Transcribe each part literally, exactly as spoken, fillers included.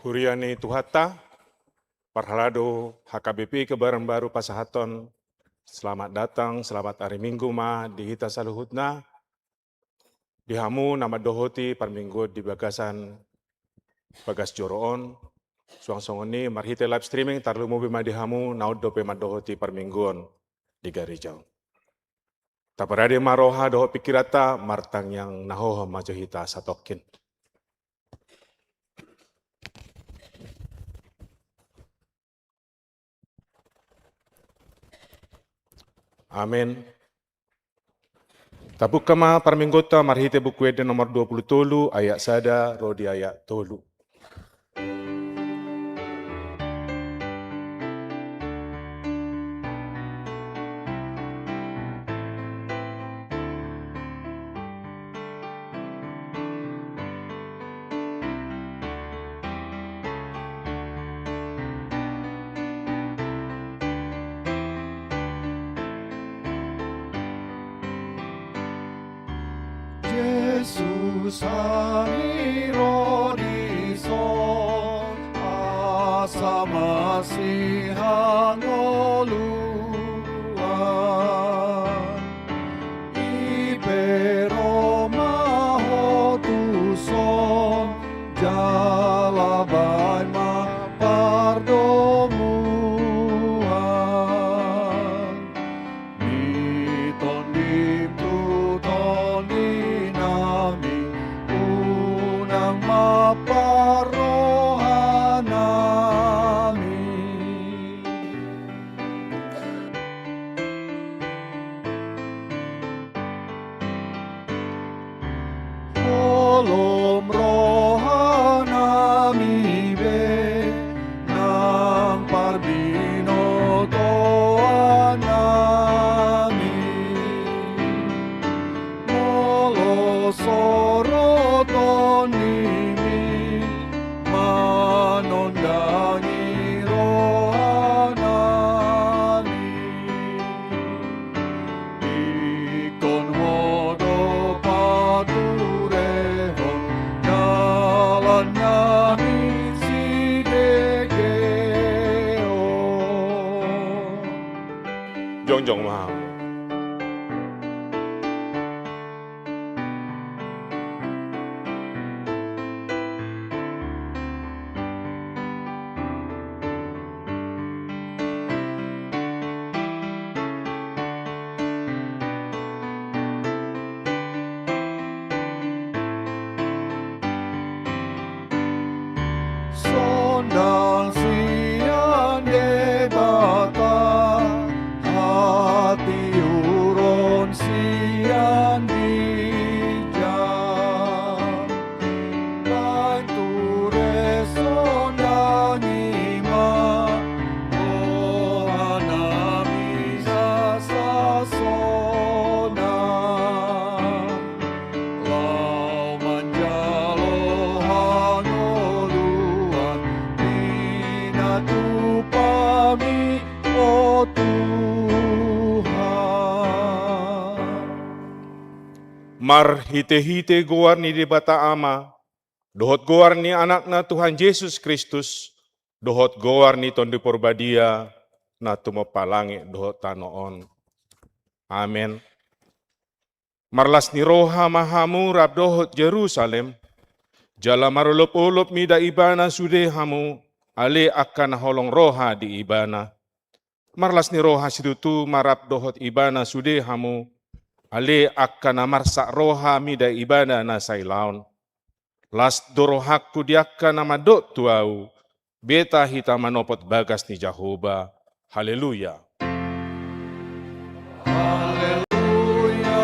Huria ni Tuhanta, parhalado H K B P Kebayoran Baru pasahathon selamat datang, selamat ari Minggu ma di hita saluhutna, di hamu na mandohoti parmingguon di bagasan bagas joro on, suang songon i marhite live streaming, tarlumobi ma di hamu na on dope mandohoti parmingguon di gareja on. Taparade ma roha dohot pingkiranta, martangiang na hohom ma jo hita satongkin. Amen. Tabuka ma parmingguonta marhite Buku Ende nomor dua pulu tolu, ayat sada ro di ayat tolu. Jesus, hami ro dison asa masihangoluan. I pe ro ma Ho tuson, jala baen ma pardomuan ni Tondim tu tondinami, unang ma parrohanami. Holom rohanami be nang parbinotoannami. Molo so ro Tondimi manondangi rohanami, ingkon Ho do paturehon dalannami sidegeon. Jongjong ma hamu. Sondang sian Debata, hatiuron sian ginjang. Baen ture sondangi ma rohanami na sasonang, laho manjalo hangoluan di na tupami, o Tuhan. Marhitehite goar ni Debata Ama, dohot goar ni Anakna Tuhan Jesus Kristus, dohot goar ni Tondi Porbadia, na tumompa langit dohot tano on. Amen. Marlas ni roha ma hamu rap dohot Jerusalem, jala marolopolop mida ibana sude hamu, ale angka na holong roha di ibana. Marlas ni roha situtu ma rap dohot ibana sude hamu, ale angka na marsak roha mida ibana na sailaon. Las do rohangku di angka na mandok tu ahu, beta hita manopot bagas ni Jahowa. Haleluya. Haleluya,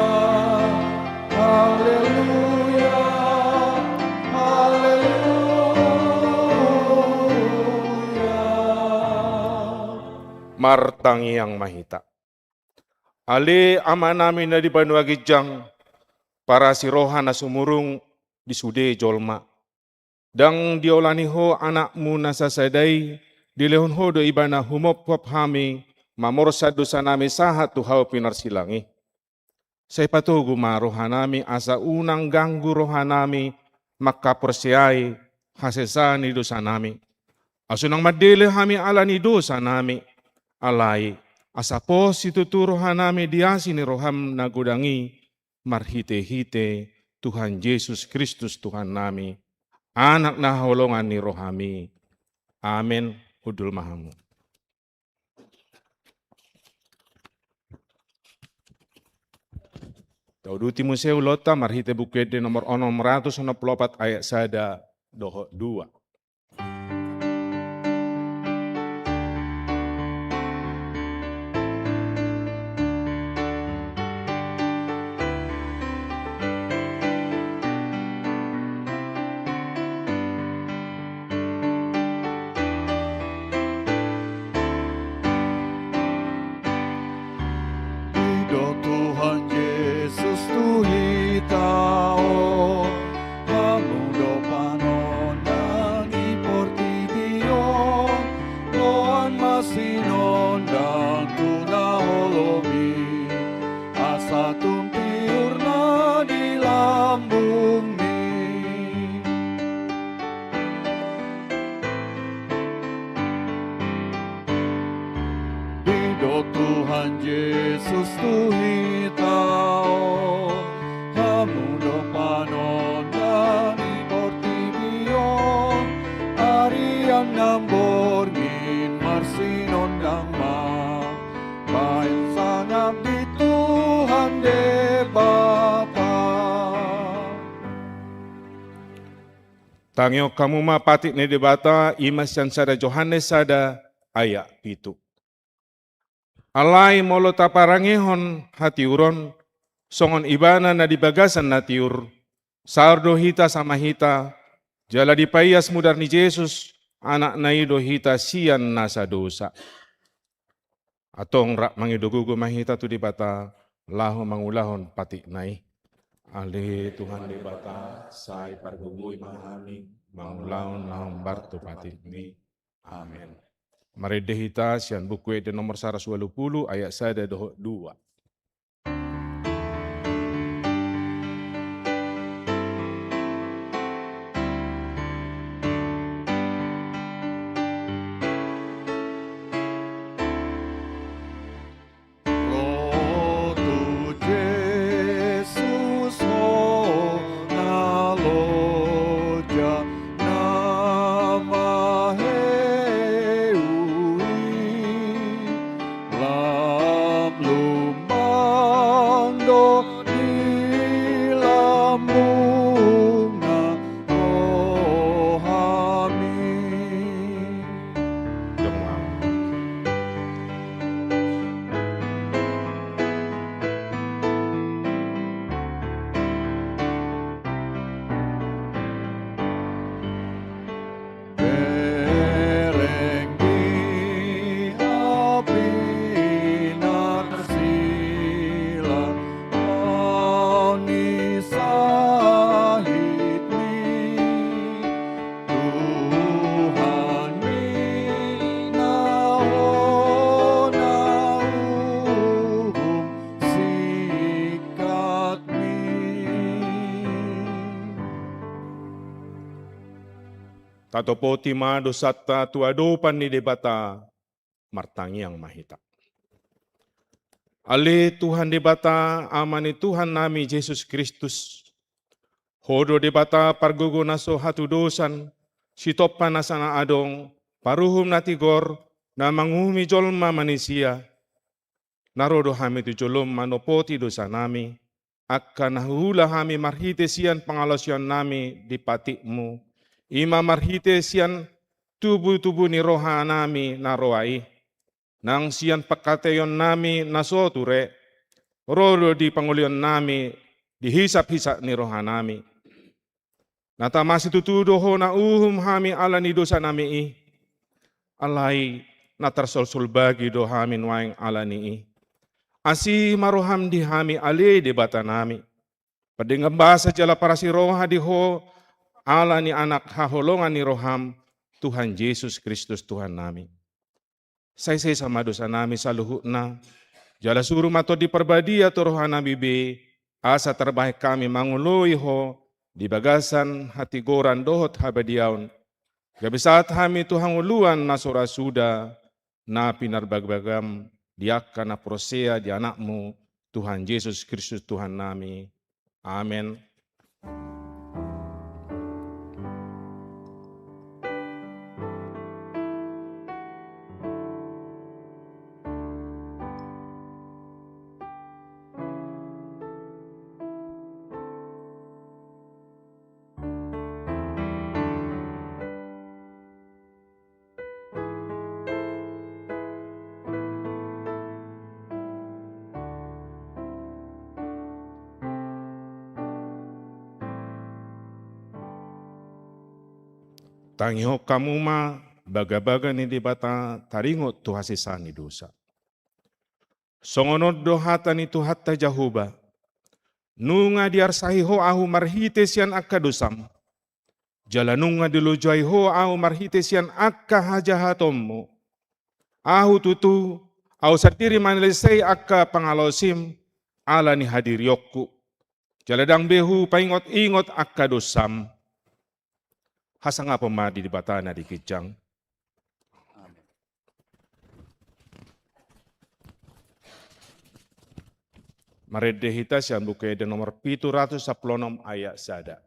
haleluya, haleluya. Martangiang ma hita. Ale Amanami na di banua ginjang, parasi roha na sumurung di sude jolma. Ndang diolani Ho Anakmu na sasada i, dilehon Ho do ibana humophop hami, mamorsan dosanami sahat tu hau pinarsilang i. Sai patogu ma rohanami asa unang ganggu rohanami mangkaporseai hasesaan ni dosanami. Asa unang mandele hami ala ni dosanami. Alai, asa pos situtu rohanami di asi ni roham na godang i, marhite-hite Tuhan Jesus Kristus Tuhannami, Anak na haholongan ni rohami. Amen. Hundul ma hamu. Tauduti muse ulaonta marhite Buku Ende nomor onom ratus onom pulu opat ayat sada dohot dua. Didok Tuhan Jesus tu hita on, hamu do panondang ni portibi on, boan ma sinondang tu na holom i, asa tung tiur na di lambungmi. Didok Tuhan Jesus tu hita on, hamu do panondang ni portibi on, arian nang borngin marsinondang ma, bahen sangap di Tuhan Debata. Tangihon hamu ma patik ni Debata, i ma sian sada Johannes sada ayat pitu. Alai molo taparangehon hatiuron, songon Ibana na di bagasan na tiur, saor do hita sama hita, jala dipaias mudar ni Jesus, Anakna i do hita sian nasa dosa. Antong rap mangido gogo ma hita tu Debata, laho mangulahon patikna i. Ale Tuhan Debata, sai pargogoi ma hami, mangulahon na hombar tu patikmi. Amen. Marende hita sian Buku Ende nomor saratus ualu pulu ayat sada dohot dua. Ro tu Jesus ho na loja na maheu i, lam lumbang do di lambungna rohami. Bereng di api na silang, Ho ni sahitmi, Tuhanmi na hona uhum singkatmi. Tatopoti ma dosanta tu adopan ni Debata, martangiang ma hita. Ale Tuhan Debata, Ama ni Tuhannami Jesus Kristus, Ho do Debata pargogo na so hatudosan, sitompa nasa na adong, paruhum na tigor, na manguhumi jolma manisia. Na ro do hami tu jolom manopoti dosanami, angka na huula hami marhite sian pangalaosionnami di patikmu, i ma marhite sian tubu-tubu ni rohanami na roa i, nang sian pangkataionnami na so ture, ro do di pangolionnami di hisap-hisap ni rohanami. Na tama situtu do hona uhum hami ala ni dosanami i. Alai na tarsolsol bagi do hami nuaeng ala ni i. Asi ma roham di hami ale Debatanami. Pardenggan basa jala parasi roha di Ho ala ni Anak haholongan ni roham, Tuhan Jesus Kristus Tuhannami. Sai sesa ma dosanami saluhutna, jala suru ma Tondi Parbadia tu rohanami be, asa tarbahen hami mangoloi Ho, di bagasan hatigoran dohot habadiaon, gabe sahat hami tu hangoluan na so ra suda, na pinarbagabagam di angka na porsea di Anakmu, Tuhan Jesus Kristus Tuhannami. Amen. Tangihon hamu ma bagabaga ni Debata taringot tu hasesaan ni dosa. Songon on do hata ni Tuhanta Jahowa: Nunga diarsahi ho ahu marhite sian angka dosam, jala nunga dilojai ho ahu marhite sian angka hajahatonmu. Ahu tutu, ahu sandiri manalsei angka pangalaosim ala ni hadirionku, jala ndang be hupaingot-ingot angka dosam. Hasangapon ma di Debata na di ginjang. Amen. Marende hita sian Buku Ende nomor pitu ratus sampulu onom, ayat sada.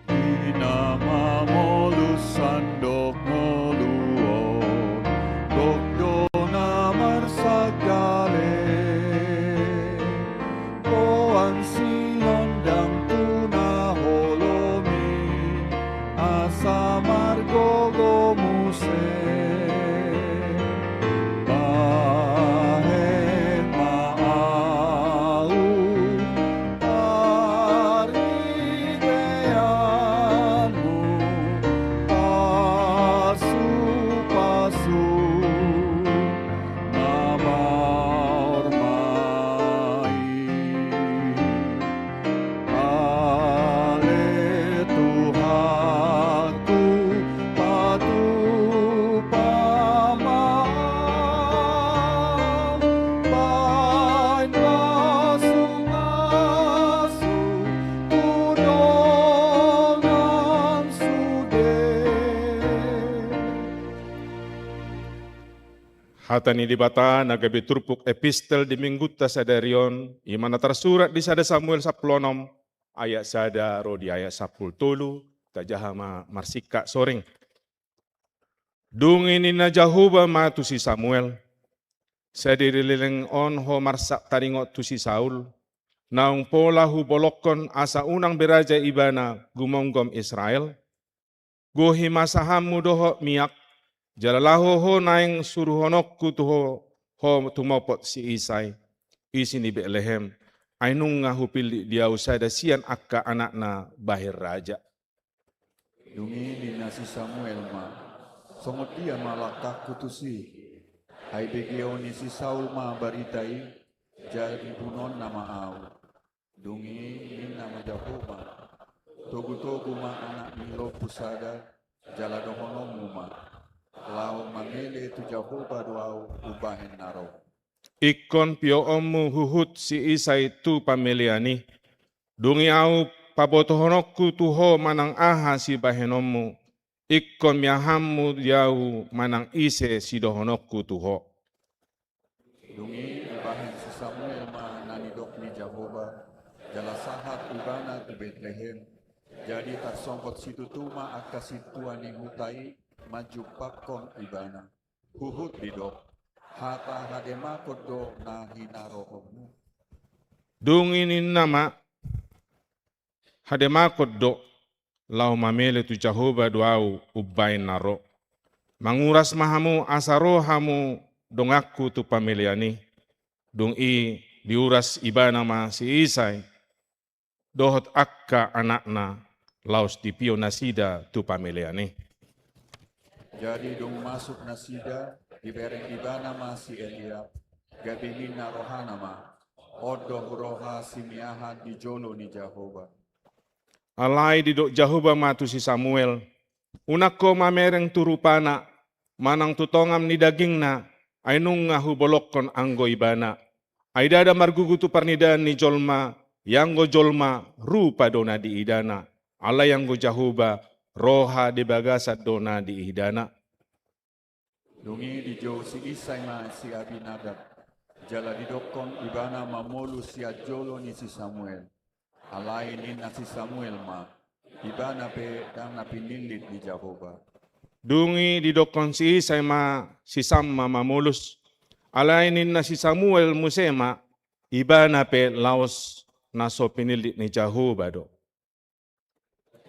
Di na mamolus sandok ngolu on, gok do na marsagale. Boan silondang tu na holom i, asa margogo muse. Bahen ma ahu parhiteanmu, pasupasu na maor ma i. Ale Tuhanku, patupa ma ahu, bahen pasupasu tu dongan sude. Hata ni Debata na gabe turpuk epistel di Minggunta sadari on, i ma na tarsurat di sada Samuel sampulu onom ayat sada ro di ayat sampulu tolu. Tajaha ma marsingkat soring. Dung i ninna Jahowa ma tu si Samuel: Sadari leleng on ho marsap taringot tu si Saul, naung pola hubolongkon asa unang be raja ibana gumomgom Israel? Gohi ma sahammu dohot miak, jala laho ho naeng suruhononku tu ho, ho tumopot si Isai, isi ni Betlehem, ai nunga hupillit di ahu sada sian angka anakna bahen raja. Dung i ninna si Samuel ma: Songon dia ma langkangku tusi? Ai begeon ni si Saul ma barita i, jadi punonna ma ahu. Dung i ninna ma Jahowa: Togutogu ma anak ni lompu sada, jala dohononmu ma: Laho mamele tu Jahowa do ahu umbahen na ro. Ingkon pioonmu huhut si Isai tu pamelean i. Dung i ahu pabotohononku tu ho manang aha sibahenonmu, ingkon miahanmu di ahu manang ise sidohononku tu ho. Dung i dibahen si Samuel ma na nidok ni Jahowa, jala sahat ibana tu Betlehem. Jadi tarsonggot situtu ma angka sintua ni huta i manjumpangkon ibana. Huhut didok: Hata hademakon do na hinarohonmu. Dung i ninna ma: Hademakon do, laho mamele tu Jahowa do ahu umbahen na ro. Manguras ma hamu asa ro hamu donganku tu pamelean i. Dung i diuras ibana ma si Isai dohot angka anakna, laos dipio nasida tu pamelean i. Jadi dung masuk nasida, dibereng ibana ma si Eliab, gabe ninna rohana ma: On do huroha simiahan di jolo ni Jahowa. Alai didok Jahowa ma tu si Samuel: Unang ho mamereng tu rupana, manang tu tongam ni dagingna, ai nunga hubolongkon anggo ibana. Ai ndada margugu tu parnidaan ni jolma, ianggo jolma rupa do na diidana. Alai anggo Jahowa, roha di bagasan do na diidana. Dung i dijou si Isai ma si Abinadab, jala didokkon ibana mamolus sian jolo ni si Samuel. Alai ninna si Samuel ma, ibana pe ndang na pinillit ni Jahowa. Dung i didokkon si Isai ma si Samma mamolus. Alai ninna si Samuel muse ma, ibana pe laos na so pinillit ni Jahowa do.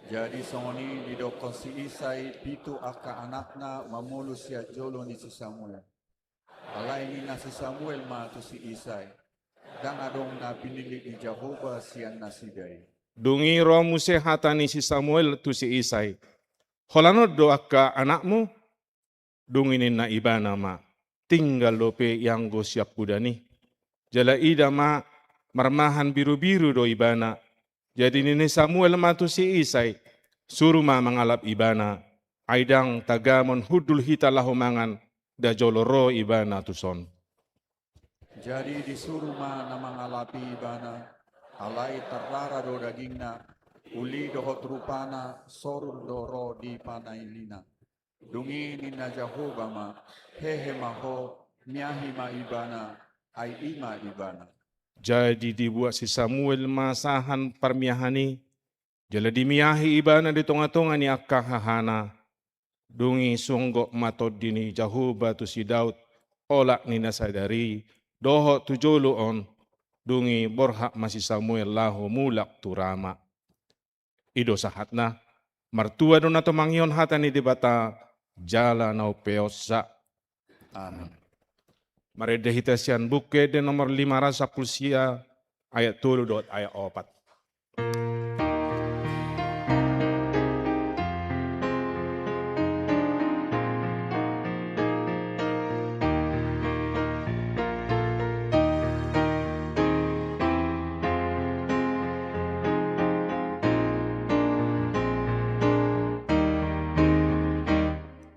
Jadi songon i didokkon si Isai pitu angka anakna mamolus sian jolo ni si Samuel. Alai ninna si Samuel ma tu si Isai, ndang adong na pinillit ni Jahowa sian nasida i. Dung i ro muse hata ni si Samuel tu si Isai, holan on do angka anakmu? Dung i ninna ibana ma, tinggal dope ianggo siampudan i. Jala ida ma, marmahan birubiru do ibana. Jadi nini Samuel ma tu si Isai, suru ma mangalap ibana, ai ndang tagamon hundul hita laho mangan, nda jolo ro ibana tuson. Jadi disuru ma na mangalapi ibana, alai tarrara do dagingna, uli dohot rupana sorun do ro di panailina. Dung i ninna Jahowa ma, hehe ma ho, miahi ma ibana, ai i ma ibana. Jadi dibuat si Samuel ma sahan parmiahan i, jala dimiahi ibana di tongatonga ni angka hahana. Dung i songgop ma tondi ni Jahowa tu si Daud, olat ni na sadari, dohot tu jolo on. Dung i borhat ma si Samuel laho mulak tu Rama. I do sahatna, martua do na tumangihon hata ni Debata, jala na umpeopsa. Amen. Marende hita sian Buku Ende nomor lima ratus sampulu sia, ayat tolu dohot ayat opat.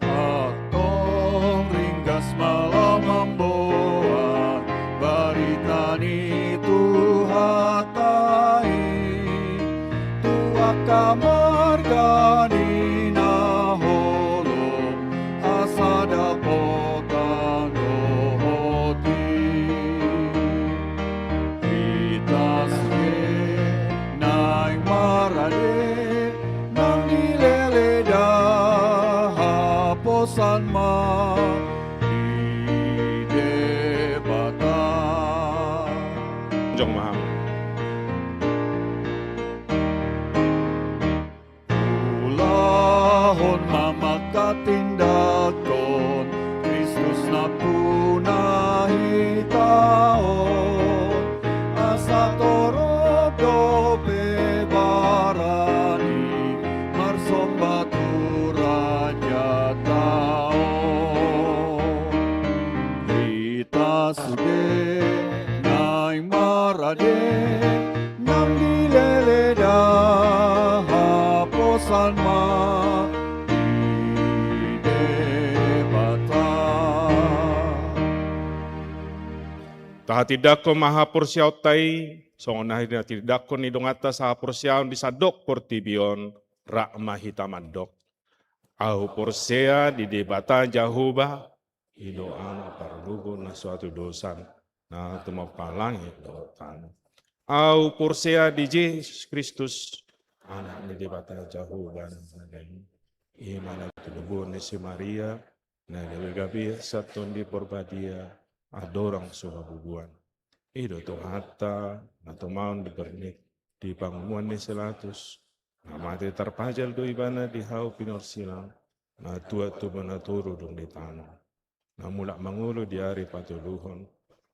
Antong ringgas ma laho mamboan barita ni Tuhanta i tu angka marga ni na holom, asa dapotan dohot i. Hita sude naeng marade, nang dilele da haposan ma di Debata. Jong ma hamu. Ulahon ma manghatindanghon Kristus nampuna hita on, asa torop dope barani marsomba tu Rajanta on. Hita sude naeng marade, nang dilele da haposan ma di Debata. Tahatindangkon ma haporseaonta i, songon na tinindangkon ni donganta sahaporseaon di sandok portibi on, rap ma hita mandok. Ahu porsea di Debata Jahowa, i do Ama parlinggoman na so hatudosan, na tumompa langit dohot tano. Ahu porsea di Jesus Kristus, Anak ni Debata Jahowa na sada i, i ma na tinumbuhon ni si Maria, na gabe sian Tondi Parbadia, andorang so habubuhan. I do Tuhanta, na tumaon di bernit, di pangomoan ni si Pilatus, na mate tarpajal do ibana di hau pinorsilang, na tuat tu bona toru dung di tano. Na mulak mangolu di ari patoluhon,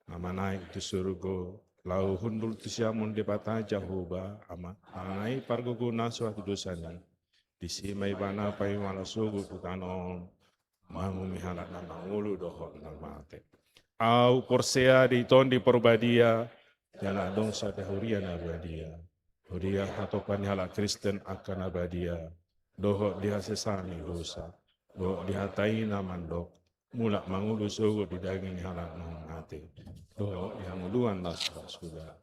na manaek tu surgo, laho hundul tu siamun Debata Jahowa, Ama, na i pargogo na so hatudosan i. Disi ma ibana paima laho sogot tu tano on, mangumumi halak na mangolu dohot na mate. Ahu porsea di Tondi Parbadia, jala adong sada huria na badia. Huria hatopan ni halak Kristen angka na badia. dohot di hasesaan ni dosa, dohot di hata i na mandok, mulak mangolu sogot di daging ni halak na mate, dohot di hangoluan las-las huda.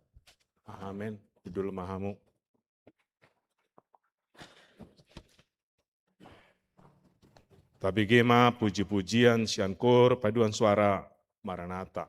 Amen. Hundul ma hamu. Tabege ma puji-pujian sian kor paduan suara Maranatha.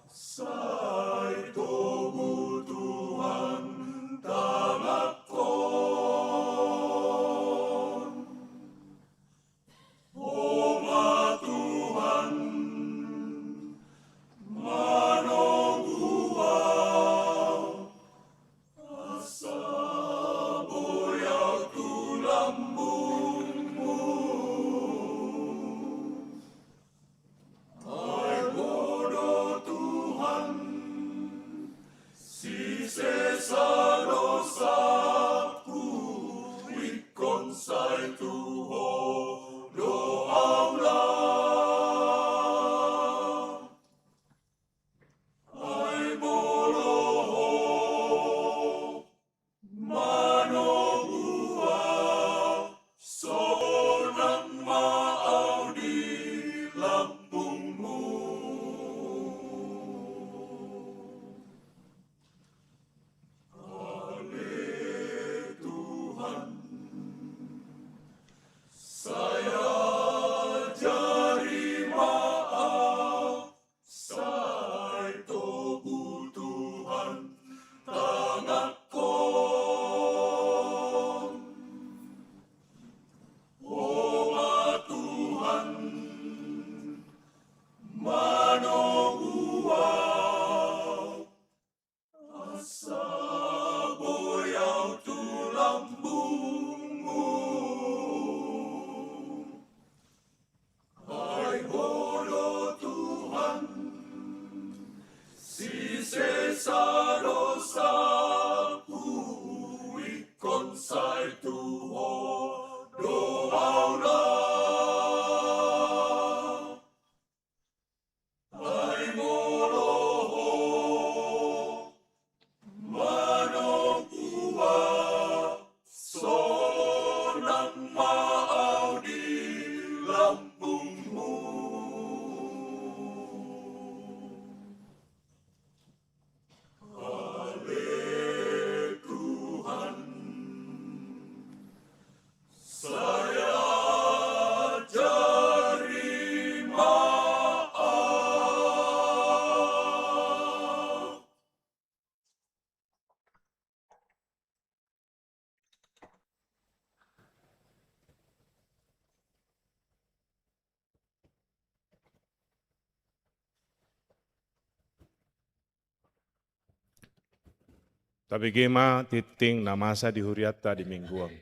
Sai togu Tuhan tanganku. Ho ma Tuhan, manogu ahu, asa boi ahu tu lambungmu. Ai Ho do Tuhan, sisesa dosaku, ingkon sai tu Ho do ahu laho. Ai molo Ho manogu ahu, sonang ma ahu di lambungmu. Ale Tuhan, sai ajari ma ahu, sai togu Tuhan tanganku. Ho ma Tuhan, manogu ahu, asa boi ahu tu lambungmu. Ai Ho do Tuhan, sisesa dosaku, ingkon sai tu Ho do ahu laho. Ai molo Ho manogu ahu, sonang ma ahu di lambungmu. Ale Tuhan, sai ajari ma ahu. Tabege ma tingting na masa di hurianta di Minggu on.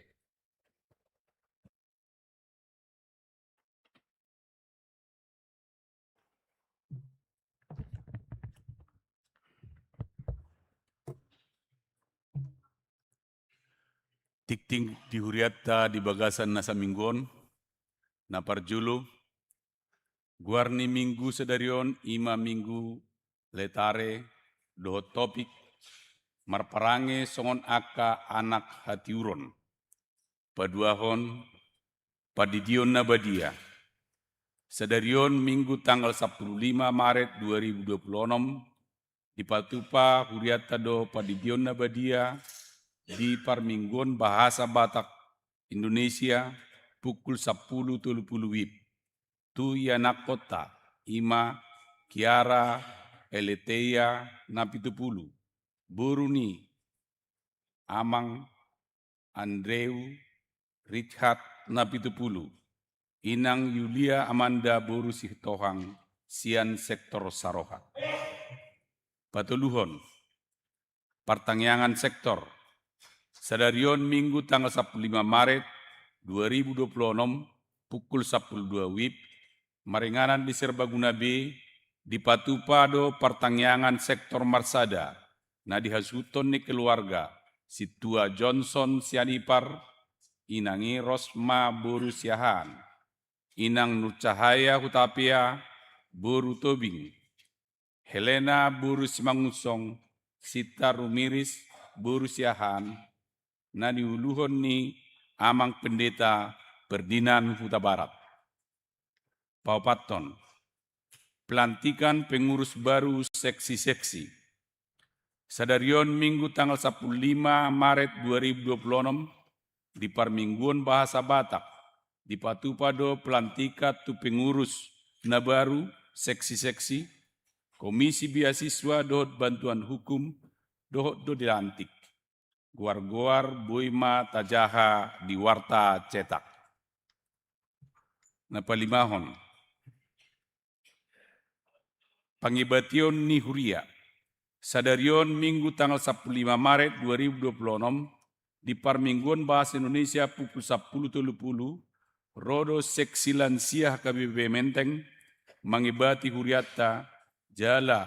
Tingting di hurianta di bagasan na saminggu on, na parjolo, goar ni minggu sadari on i ma minggu Letare dohot topik marparange songon angka anak hatiuron. Paduahon, pandidion na badia. Sadari on minggu tanggal sampulu lima Maret dua ribu dua pulu onom, dipatupa hurianta do pandidion na badia di parmingguon bahasa Batak Indonesia pukul sampulu tolu pulu WIB. Tu ianakkonta, i ma Kiara Eleteia na pitu pulu, boru ni Amang Andrew Richard na pitu pulu, Inang Yulia Amanda boru Sitohang sian sektor Saroha. Patoluhon, partangiangan sektor. Sadari on minggu tanggal sampulu lima Maret dua ribu dua pulu onom pukul sampulu dua WIB, maringanan di Serbaguna B, dipatupa do partangiangan sektor marsada na dihasuhuthon ni keluarga Sintua Johnson Sianipar, Inang i Rosma boru Siahaan, Inang Nurcahaya Hutapea boru Tobing, Helena boru Simangunsong, Sinta Rumiris boru Siahaan, na niuluhon ni Amang Pendeta Ferdinand Hutabarat. Paopathon, pelantikan pengurus baru seksi-seksi. Sadari on minggu tanggal sampulu lima Maret dua ribu dua pulu onom, di parmingguon bahasa Batak, dipatupa do pelantikan tu pengurus na baru seksi-seksi, komisi beasiswa dohot bantuan hukum, dohot do dilantik. Goar-goar boi ma tajaha di warta cetak. Na palimahon, pangebation ni huria. Sadari on minggu tanggal sampulu lima Maret dua ribu dua pulu onom, di parmingguon bahasa Indonesia pukul sampulu tolu pulu, ro do seksi lansia H K B P Menteng mangebati hurianta jala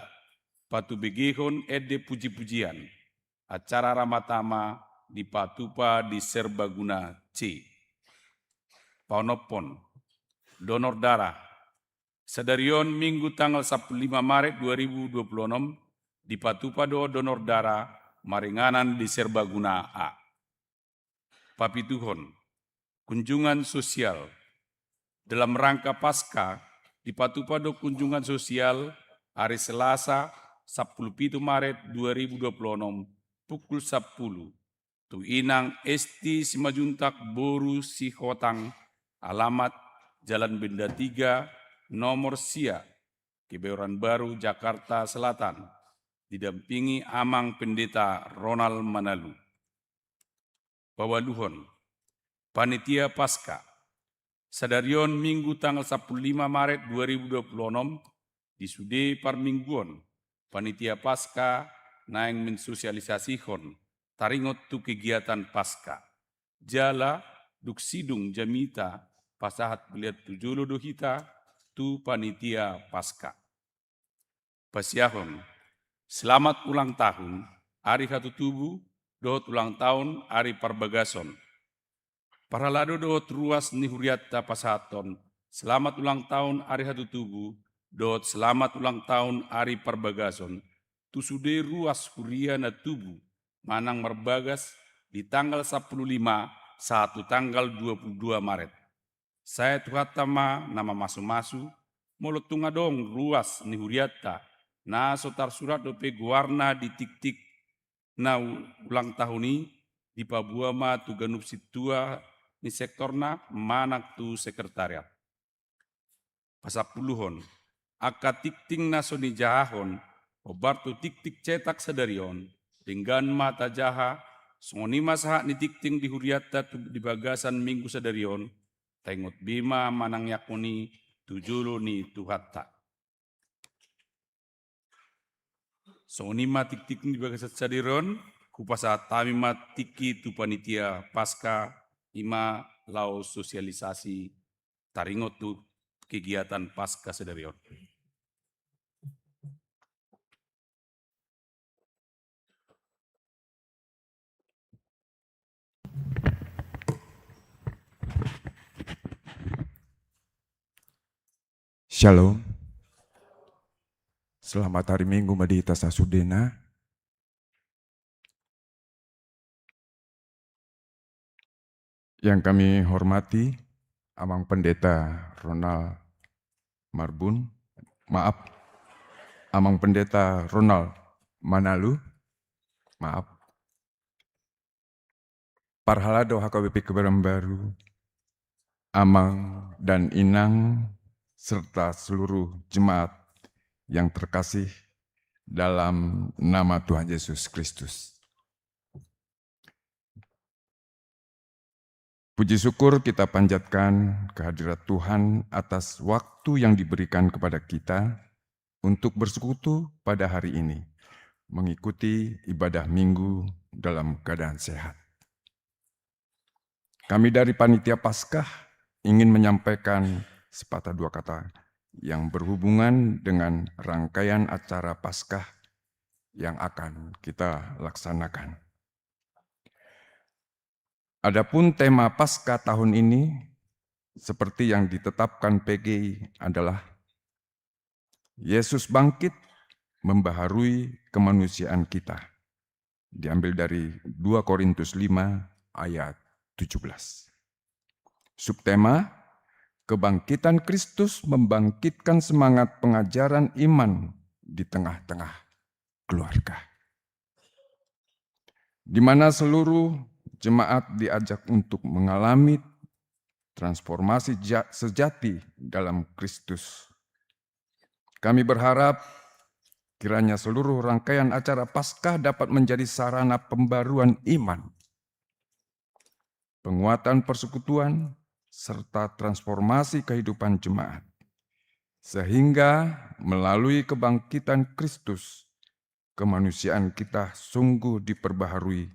patubegehon ende puji-pujian. Acara ramatama dipatupa di Serbaguna C. Paonomhon, donor darah. Sadari on minggu tanggal sampulu lima Maret dua ribu dua pulu onom, dipatupa do donor darah maringanan di Serbaguna A. Papituhon, kunjungan sosial. Dalam rangka Paskah, dipatupa do kunjungan sosial ari Selasa sampulu pitu Maret dua ribu dua pulu onom pukul sampulu tu Inang Esti Simanjuntak boru Sihotang, alamat Jalan Benda tiga, nomor sia, Kebayoran Baru, Jakarta Selatan, didampingi Amang Pendeta Ronald Manalu. Paualuhon, panitia Paskah. Sadari on minggu tanggal sampulu lima Maret dua ribu dua pulu onom, di sude parmingguon, panitia Paskah naeng mensosialisasihon taringot tu kegiatan Paskah. Jala dung sidung jamita pasahat melihat tu jolo do hita tu panitia Paskah. Pasiahon, selamat ulang tahun ari hatutubu dohot ulang tahun ari parbagason. Parhalado dohot ruas ni hurianta pasahathon selamat ulang tahun ari hatutubu dohot selamat ulang tahun ari parbagason tu sude ruas huria na tubu manang marbagas di tanggal sampulu lima sahat tu tanggal dua pulu dua Maret. Sai Tuhanta ma na mamasumasu, molo tung adong ruas ni hurianta na so tarsurat dope goarna di tingting na u-, ulang tahun i, dipaboa ma tu ganup sintua ni sektorna manang tu sekretariat. Pasampuluhon, angka tingting na so nijahahon hombar tu tingting cetak sadari on, denggan ma tajaha, songon i ma sahat ni tingting di hurianta tu, di bagasan minggu sadari on, taingot be ma manangiangkon i tu jolo ni Tuhanta. Songon i ma tingting di bagasan sadari on, hupasahat hami ma tingki tu panitia Paskah, i ma laho sosialisasi taringot tu kegiatan Paskah sadari on. Shalom. Selamat hari Minggu ma di hita sasudena. Yang kami hormati Amang Pendeta Ronald Marbun, maaf, Amang Pendeta Ronald Manalu, maaf. Parhalado H K B P Kebayoran Baru, Amang dan Inang, serta seluruh jemaat yang terkasih dalam nama Tuhan Yesus Kristus. Puji syukur kita panjatkan kehadirat Tuhan atas waktu yang diberikan kepada kita untuk bersekutu pada hari ini, mengikuti ibadah Minggu dalam keadaan sehat. Kami dari Panitia Paskah ingin menyampaikan sepatah dua kata yang berhubungan dengan rangkaian acara Paskah yang akan kita laksanakan. Adapun tema Paskah tahun ini, seperti yang ditetapkan P G I, adalah Yesus bangkit membaharui kemanusiaan kita. Diambil dari dua Korintus lima ayat tujuh belas. Subtema, kebangkitan Kristus membangkitkan semangat pengajaran iman di tengah-tengah keluarga, di mana seluruh jemaat diajak untuk mengalami transformasi ja-, sejati dalam Kristus. Kami berharap kiranya seluruh rangkaian acara Paskah dapat menjadi sarana pembaruan iman, penguatan persekutuan, serta transformasi kehidupan jemaat, sehingga melalui kebangkitan Kristus, kemanusiaan kita sungguh diperbaharui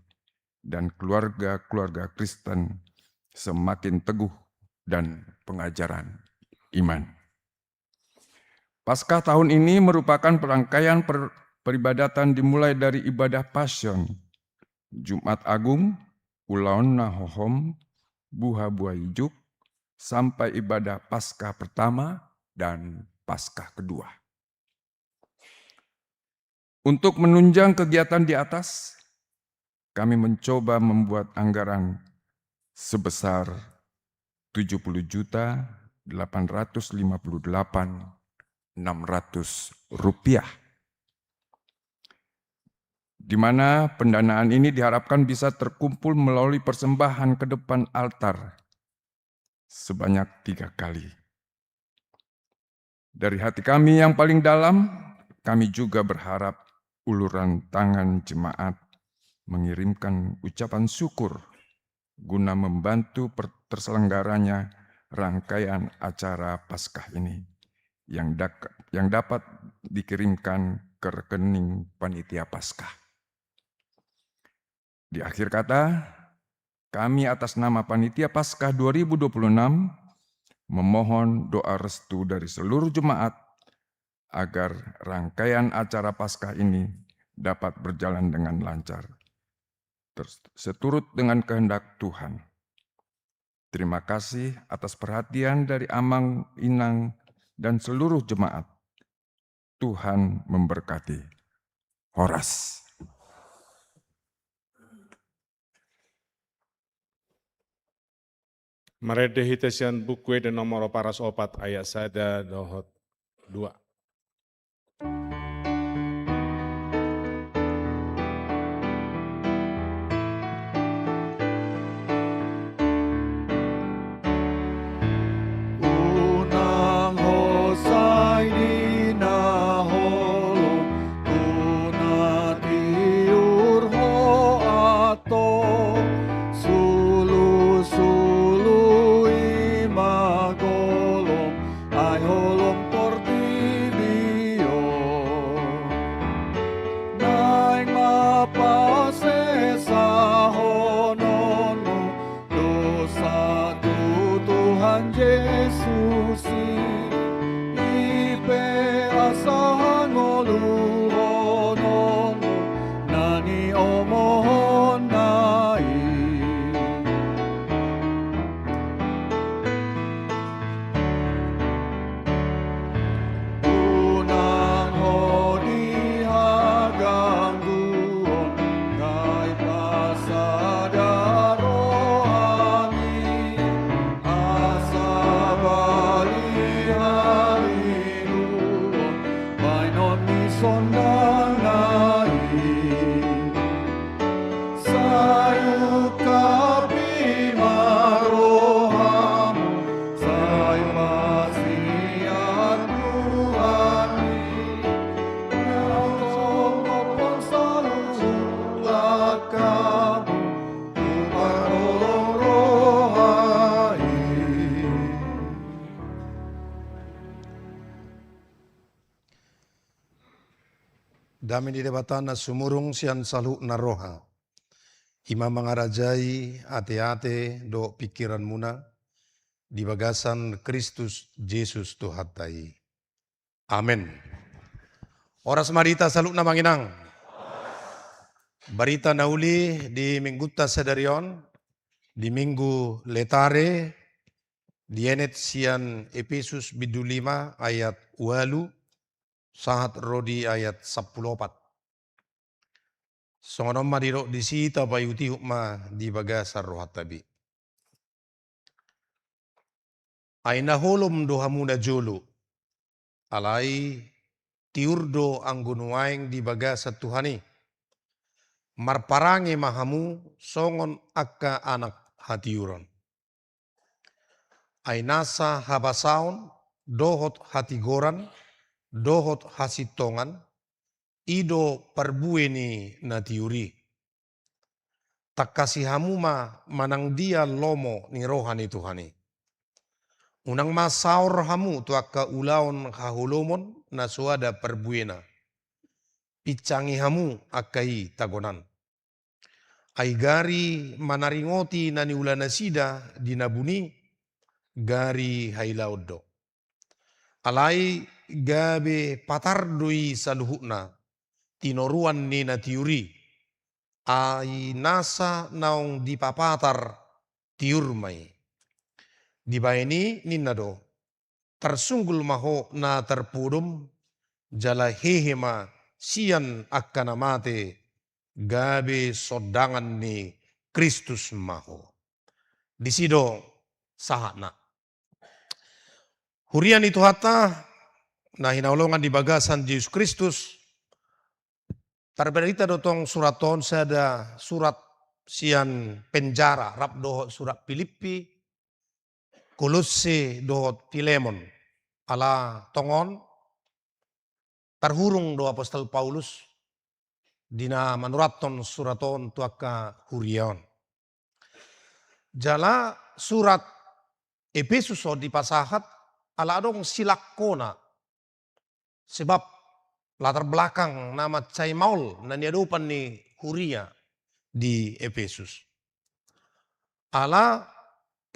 dan keluarga-keluarga Kristen semakin teguh dan pengajaran iman. Paskah tahun ini merupakan perangkaian per-, peribadatan dimulai dari ibadah Pasion, Jumat Agung, Ulaon na Hohom, Buha Buha Ijuk, sampai ibadah Paskah pertama dan Paskah kedua. Untuk menunjang kegiatan di atas, kami mencoba membuat anggaran sebesar tujuh puluh juta delapan ratus lima puluh delapan enam ratus rupiah, di mana pendanaan ini diharapkan bisa terkumpul melalui persembahan ke depan altar sebanyak tiga kali. Dari hati kami yang paling dalam, kami juga berharap uluran tangan jemaat mengirimkan ucapan syukur guna membantu per-, terselenggaranya rangkaian acara Paskah ini yang dak-, yang dapat dikirimkan ke rekening Panitia Paskah. Di akhir kata, kami atas nama Panitia Paskah dua ribu dua puluh enam memohon doa restu dari seluruh jemaat agar rangkaian acara Paskah ini dapat berjalan dengan lancar, ter-, seturut dengan kehendak Tuhan. Terima kasih atas perhatian dari Amang, Inang, dan seluruh jemaat. Tuhan memberkati. Horas. Marende hita sian Buku Ende nomor opat ratus opat ayat sada dohot dua. Unang hosai di na holom tu na tiur ho antong, sulusulu i ma golom, ai holom portibi on. Naeng ma pasesahononmu dosa tu Tuhan Jesus i, i pe asa hangoluhononmu na niomohonna i. Dame ni Debata na sumurung sian saluhutna roha, i ma mangarajai ateate dohot pingkiranmuna di bagasan Kristus Jesus Tuhanta i. Amen. Horas ma di hita saluhutna, amang inang. Barita na uli di minggunta sadari on, di Minggu Letare, dienet sian Epesus bindu lima ayat ualu sahat ro di ayat sampulu opat. Songon on ma didok disi, tapaihutihut ma di bagasan rohanta be. Ai na holom do hamu najolo, alai tiur do anggo nuaeng di bagasan Tuhan i. Marparange ma hamu songon angka anak hatiuron. Ai nasa habasaon, dohot hatigoran, dohot hasintongan, i do parbue ni na tiur i. Tangkasi hamu ma manang dia lomo ni roha ni Tuhan i. Unang ma saor hamu tu angka ulaon haholomon na so ada parbuena. Pincangi hamu angka i tagonan. Ai gari manaringoti na niula nasida di na buni, gari hailaon do. Alai gabe patar do i saluhutna, tinoruan ni na tiur i. Ai nasa naung dipapatar tiur ma i. Dibaen i ninna do, tarsunggul ma ho na tarpodom, jala hehe ma sian angka na mate, gabe sondangan ni Kristus ma ho. Disi do sahatna. Huria ni Tuhanta na hinaholongan di bagasan Jesus Kristus, tarbarita do tong surat on, sada surat sian penjara, rap dohot surat Pilippi, Kolosse dohot Filemon. Ala tongon tarhurung do apostel Paulus di na manurathon surat on tu angka huria on. Jala surat Epesus on dipasahat ala adong silangkona, sebab latar belakang na mansai maol na niadopan ni huria di Epesus. Ala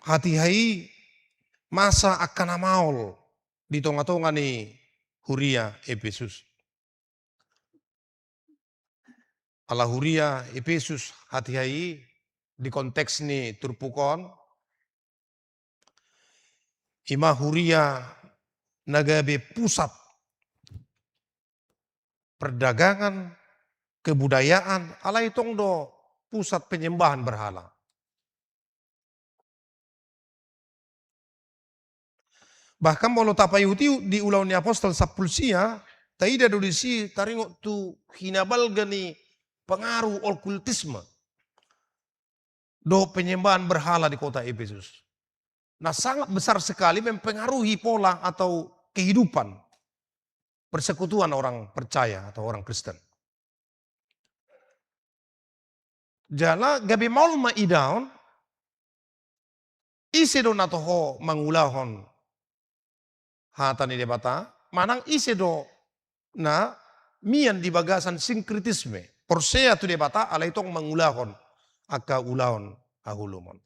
hatiha i masa angka na maol di tongatonga ni huria Epesus. Ala huria Epesus hatiha i di konteks ni turpuk on, i ma huria na gabe pusat perdagangan, kebudayaan, alai tong do pusat penyembahan berhala. Bahkan molo tapaihutihut di Ulaon ni Apostel sampulu sia, taida do disi taringot tu hinabalga ni pengaruh okultisme dohot penyembahan berhala di kota Epesus. Nah, sangat besar sekali mempengaruhi pola atau kehidupan persekutuan orang percaya atau orang Kristen. Jala gabe maol ma idaon, ise do na toho mangulahon hata ni Debata, manang ise do na mian di bagasan sinkretisme, porsea tu Debata alai tong mangulahon angka ulaon haholomon.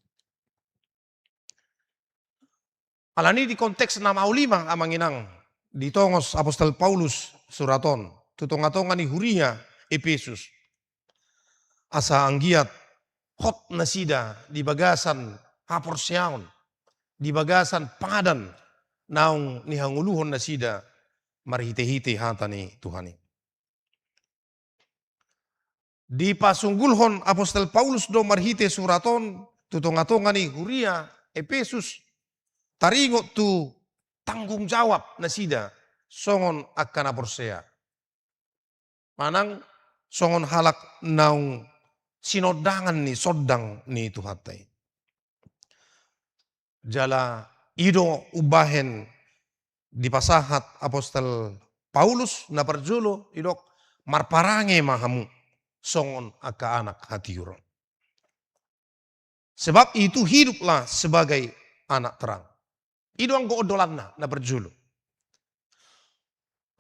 Alani di konteks na maol i ma amang inang ditongos apostel Paulus surat on tu tongatonga ni huria Epesus, asa anggiat hot nasida di bagasan haporseaon, di bagasan padan naung nihangoluhon nasida marhitehite hata ni Tuhan i. Dipasunggulhon apostel Paulus do marhite surat on tu tongatonga ni huria Epesus taringot tu tanggung jawab nasida songon angka na porsea, manang songon halak naung sinondangan ni sondang ni Tuhanta i. Jala i do umbahen dipasahat apostel Paulus na parjolo, didok, marparange ma hamu songon angka anak hatiuron. Sebab itu hiduplah sebagai anak terang. I do anggo ondolanna na parjolo.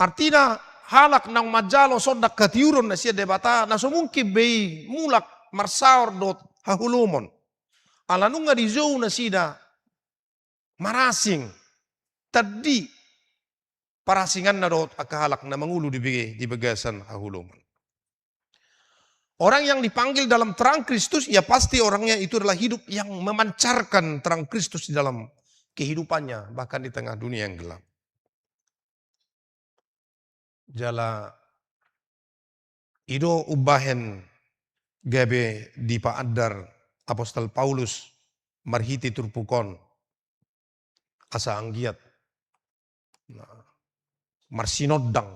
Artina halak naung manjalo sondang hatiuron na sian Debata, na so mungkin be i mulak marsaor dohot haholomon. Ala nunga dijou nasida marasing, tandi parasinganna dohot angka halak na mangolu di be-, di bagasan haholomon. Orang yang dipanggil dalam terang Kristus, ya pasti orangnya itu adalah hidup yang memancarkan terang Kristus di dalam kehidupannya, bahkan di tengah dunia yang gelap. Jala i do umbahen gabe dipaandar apostel Paulus marhite turpuk on asa anggiat, nah, marsinondang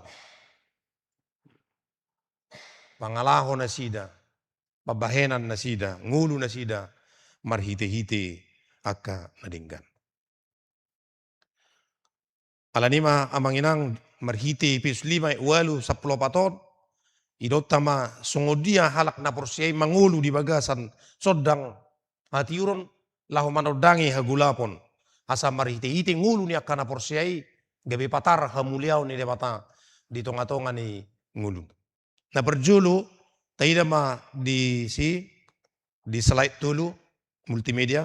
pangalaho nasida, pambahenan nasida, ngolu nasida marhite-hite angka na denggan. Alani i ma amang inang, marhite Efesus lima ayat ualu sampulu opat on, idaonta ma songon dia halak na porsea i mangolu di bagasan sondang hatiuron laho manondangi hagolapon, asa marhite-hite ngolu ni angka na porsea i gabe patar hamuliaon ni Debata di tonga-tonga ni ngoluna. Na parjolo, taida ma disi, di slide tolu, multimedia.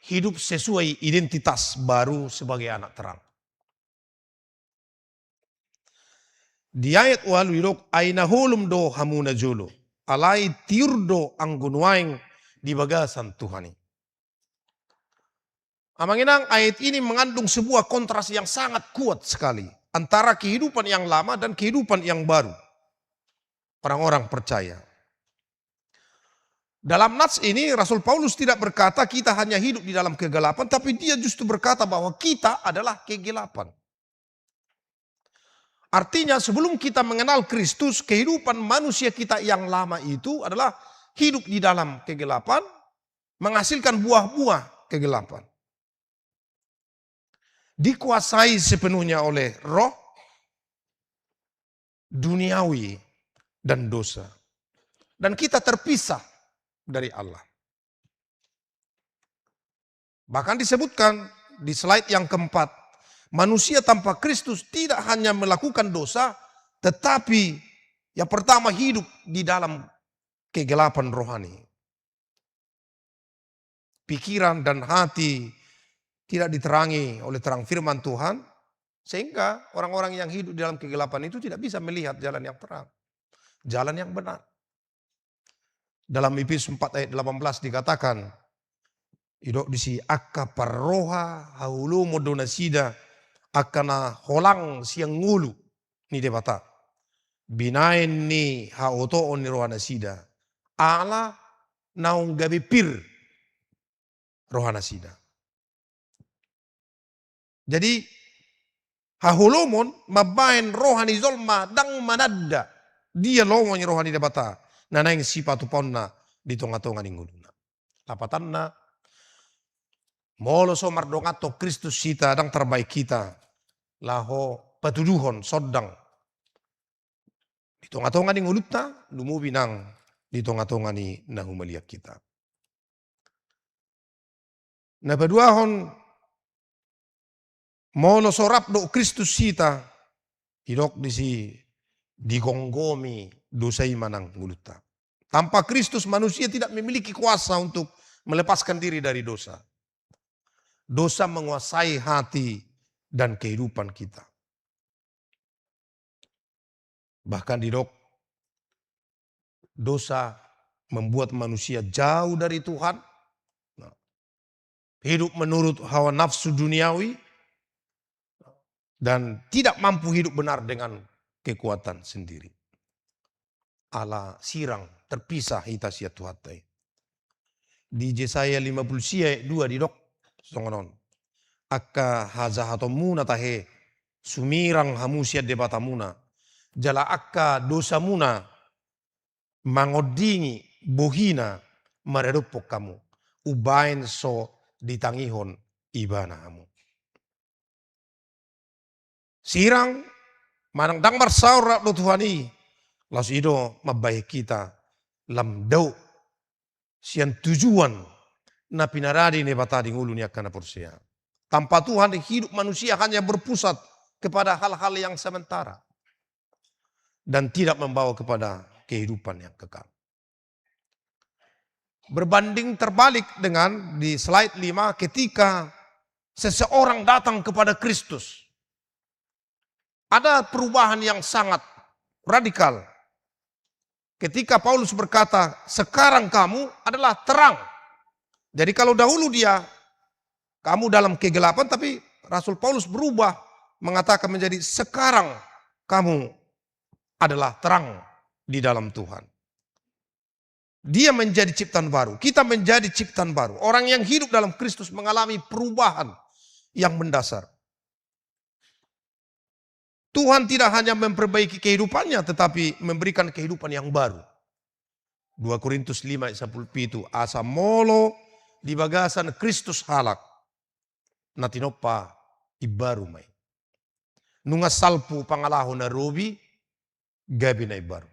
Hidup sesuai identitas baru sebagai anak terang. Di ayat ualu didok, ai na holom do hamu najolo, alai tiur do anggo nuaeng di bagasan Tuhan i. Amang inang, ayat ini mengandung sebuah kontras yang sangat kuat sekali antara kehidupan yang lama dan kehidupan yang baru orang-orang percaya. Dalam nats ini, Rasul Paulus tidak berkata kita hanya hidup di dalam kegelapan, tapi dia justru berkata bahwa kita adalah kegelapan. Artinya, sebelum kita mengenal Kristus, kehidupan manusia kita yang lama itu adalah hidup di dalam kegelapan, menghasilkan buah-buah kegelapan. Dikuasai sepenuhnya oleh roh duniawi dan dosa. Dan kita terpisah dari Allah. Bahkan disebutkan di slide yang keempat, manusia tanpa Kristus tidak hanya melakukan dosa, tetapi yang pertama hidup di dalam kegelapan rohani. Pikiran dan hati tidak diterangi oleh terang firman Tuhan, sehingga orang-orang yang hidup di dalam kegelapan itu tidak bisa melihat jalan yang terang, jalan yang benar. Dalam Efesus empat ayat delapan belas dikatakan, didok disi, angka parroha haholomon do nasida, angka na holang sian ngolu ni Debata, binahen ni haotoon ni rohanasida, ala naung gabe pir rohanasida. Jadi, haholomon mambahen roha ni jolma ndang mananda dia lomo ni roha ni Debata na naeng sipatupaonna di tonga-tonga ni ngoluna. Lapatanna, molo so mardonganhon Kristus hita, ndang tarbahen hita laho patuduhon sondang di tonga-tonga ni ngolunta, lumobi nang di tonga-tonga ni na humaliang hita. Na paduahon, molo so rap dohot Kristus hita, didok disi, digomgomi dosa i manang ngolunta. Tanpa Kristus, manusia tidak memiliki kuasa untuk melepaskan diri dari dosa. Dosa menguasai hati dan kehidupan kita. Bahkan didok, dosa membuat manusia jauh dari Tuhan, nah, hidup menurut hawa nafsu duniawi, dan tidak mampu hidup benar dengan kekuatan sendiri. Ala sirang, terpisah hita sian Tuhanta i. Di Jesaya lima pulu sia ayat dua didok songon on: Angka hajahatonmuna tahe sumirang hamu sian Debatamuna, jala angka dosamuna mangondingi bohina maradophon hamu, umbahen so ditangihon Ibana hamu. Sirang manang ndang marsaor rap dohot Tuhan i, laos i do mambahen hita lam dao sian tujuan na pinarade ni Debata di ngolu ni angka na porsea. Tanpa Tuhan, hidup manusia hanya berpusat kepada hal-hal yang sementara dan tidak membawa kepada kehidupan yang kekal. Berbanding terbalik dengan di slide lima, ketika seseorang datang kepada Kristus, ada perubahan yang sangat radikal. Ketika Paulus berkata, "Sekarang kamu adalah terang." Jadi kalau dahulu dia, "Kamu dalam kegelapan," tapi Rasul Paulus berubah, mengatakan menjadi, "Sekarang kamu adalah terang di dalam Tuhan." Dia menjadi ciptaan baru, kita menjadi ciptaan baru. Orang yang hidup dalam Kristus mengalami perubahan yang mendasar. Tuhan tidak hanya memperbaiki kehidupannya, tetapi memberikan kehidupan yang baru. Dua Korintus lima ayat sapuluh pitu, "Asa molo di bagasan Kristus halak, na tinompa imbaru ma i. Nunga salpu pangalaho na robi, gabe na imbaru."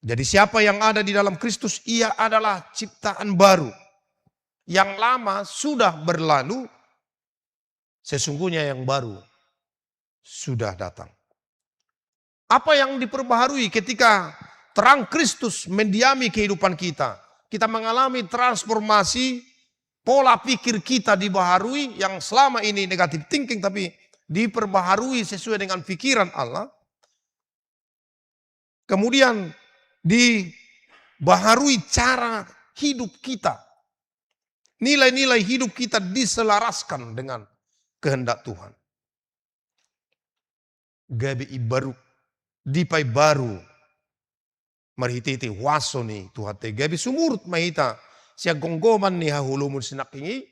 Jadi siapa yang ada di dalam Kristus, ia adalah ciptaan baru. Yang lama sudah berlalu, sesungguhnya yang baru sudah datang. Apa yang diperbaharui ketika terang Kristus mendiami kehidupan kita? Kita mengalami transformasi, pola pikir kita dibaharui, yang selama ini negative thinking tapi diperbaharui sesuai dengan pikiran Allah. Kemudian dibaharui cara hidup kita. Nilai-nilai hidup kita diselaraskan dengan kehendak Tuhan. Gabe imbaru, dipaimbaru marhitehite huaso ni Tuhanta i. Gabe sumurut ma hita sian gomgoman ni haholomon sinangkining i,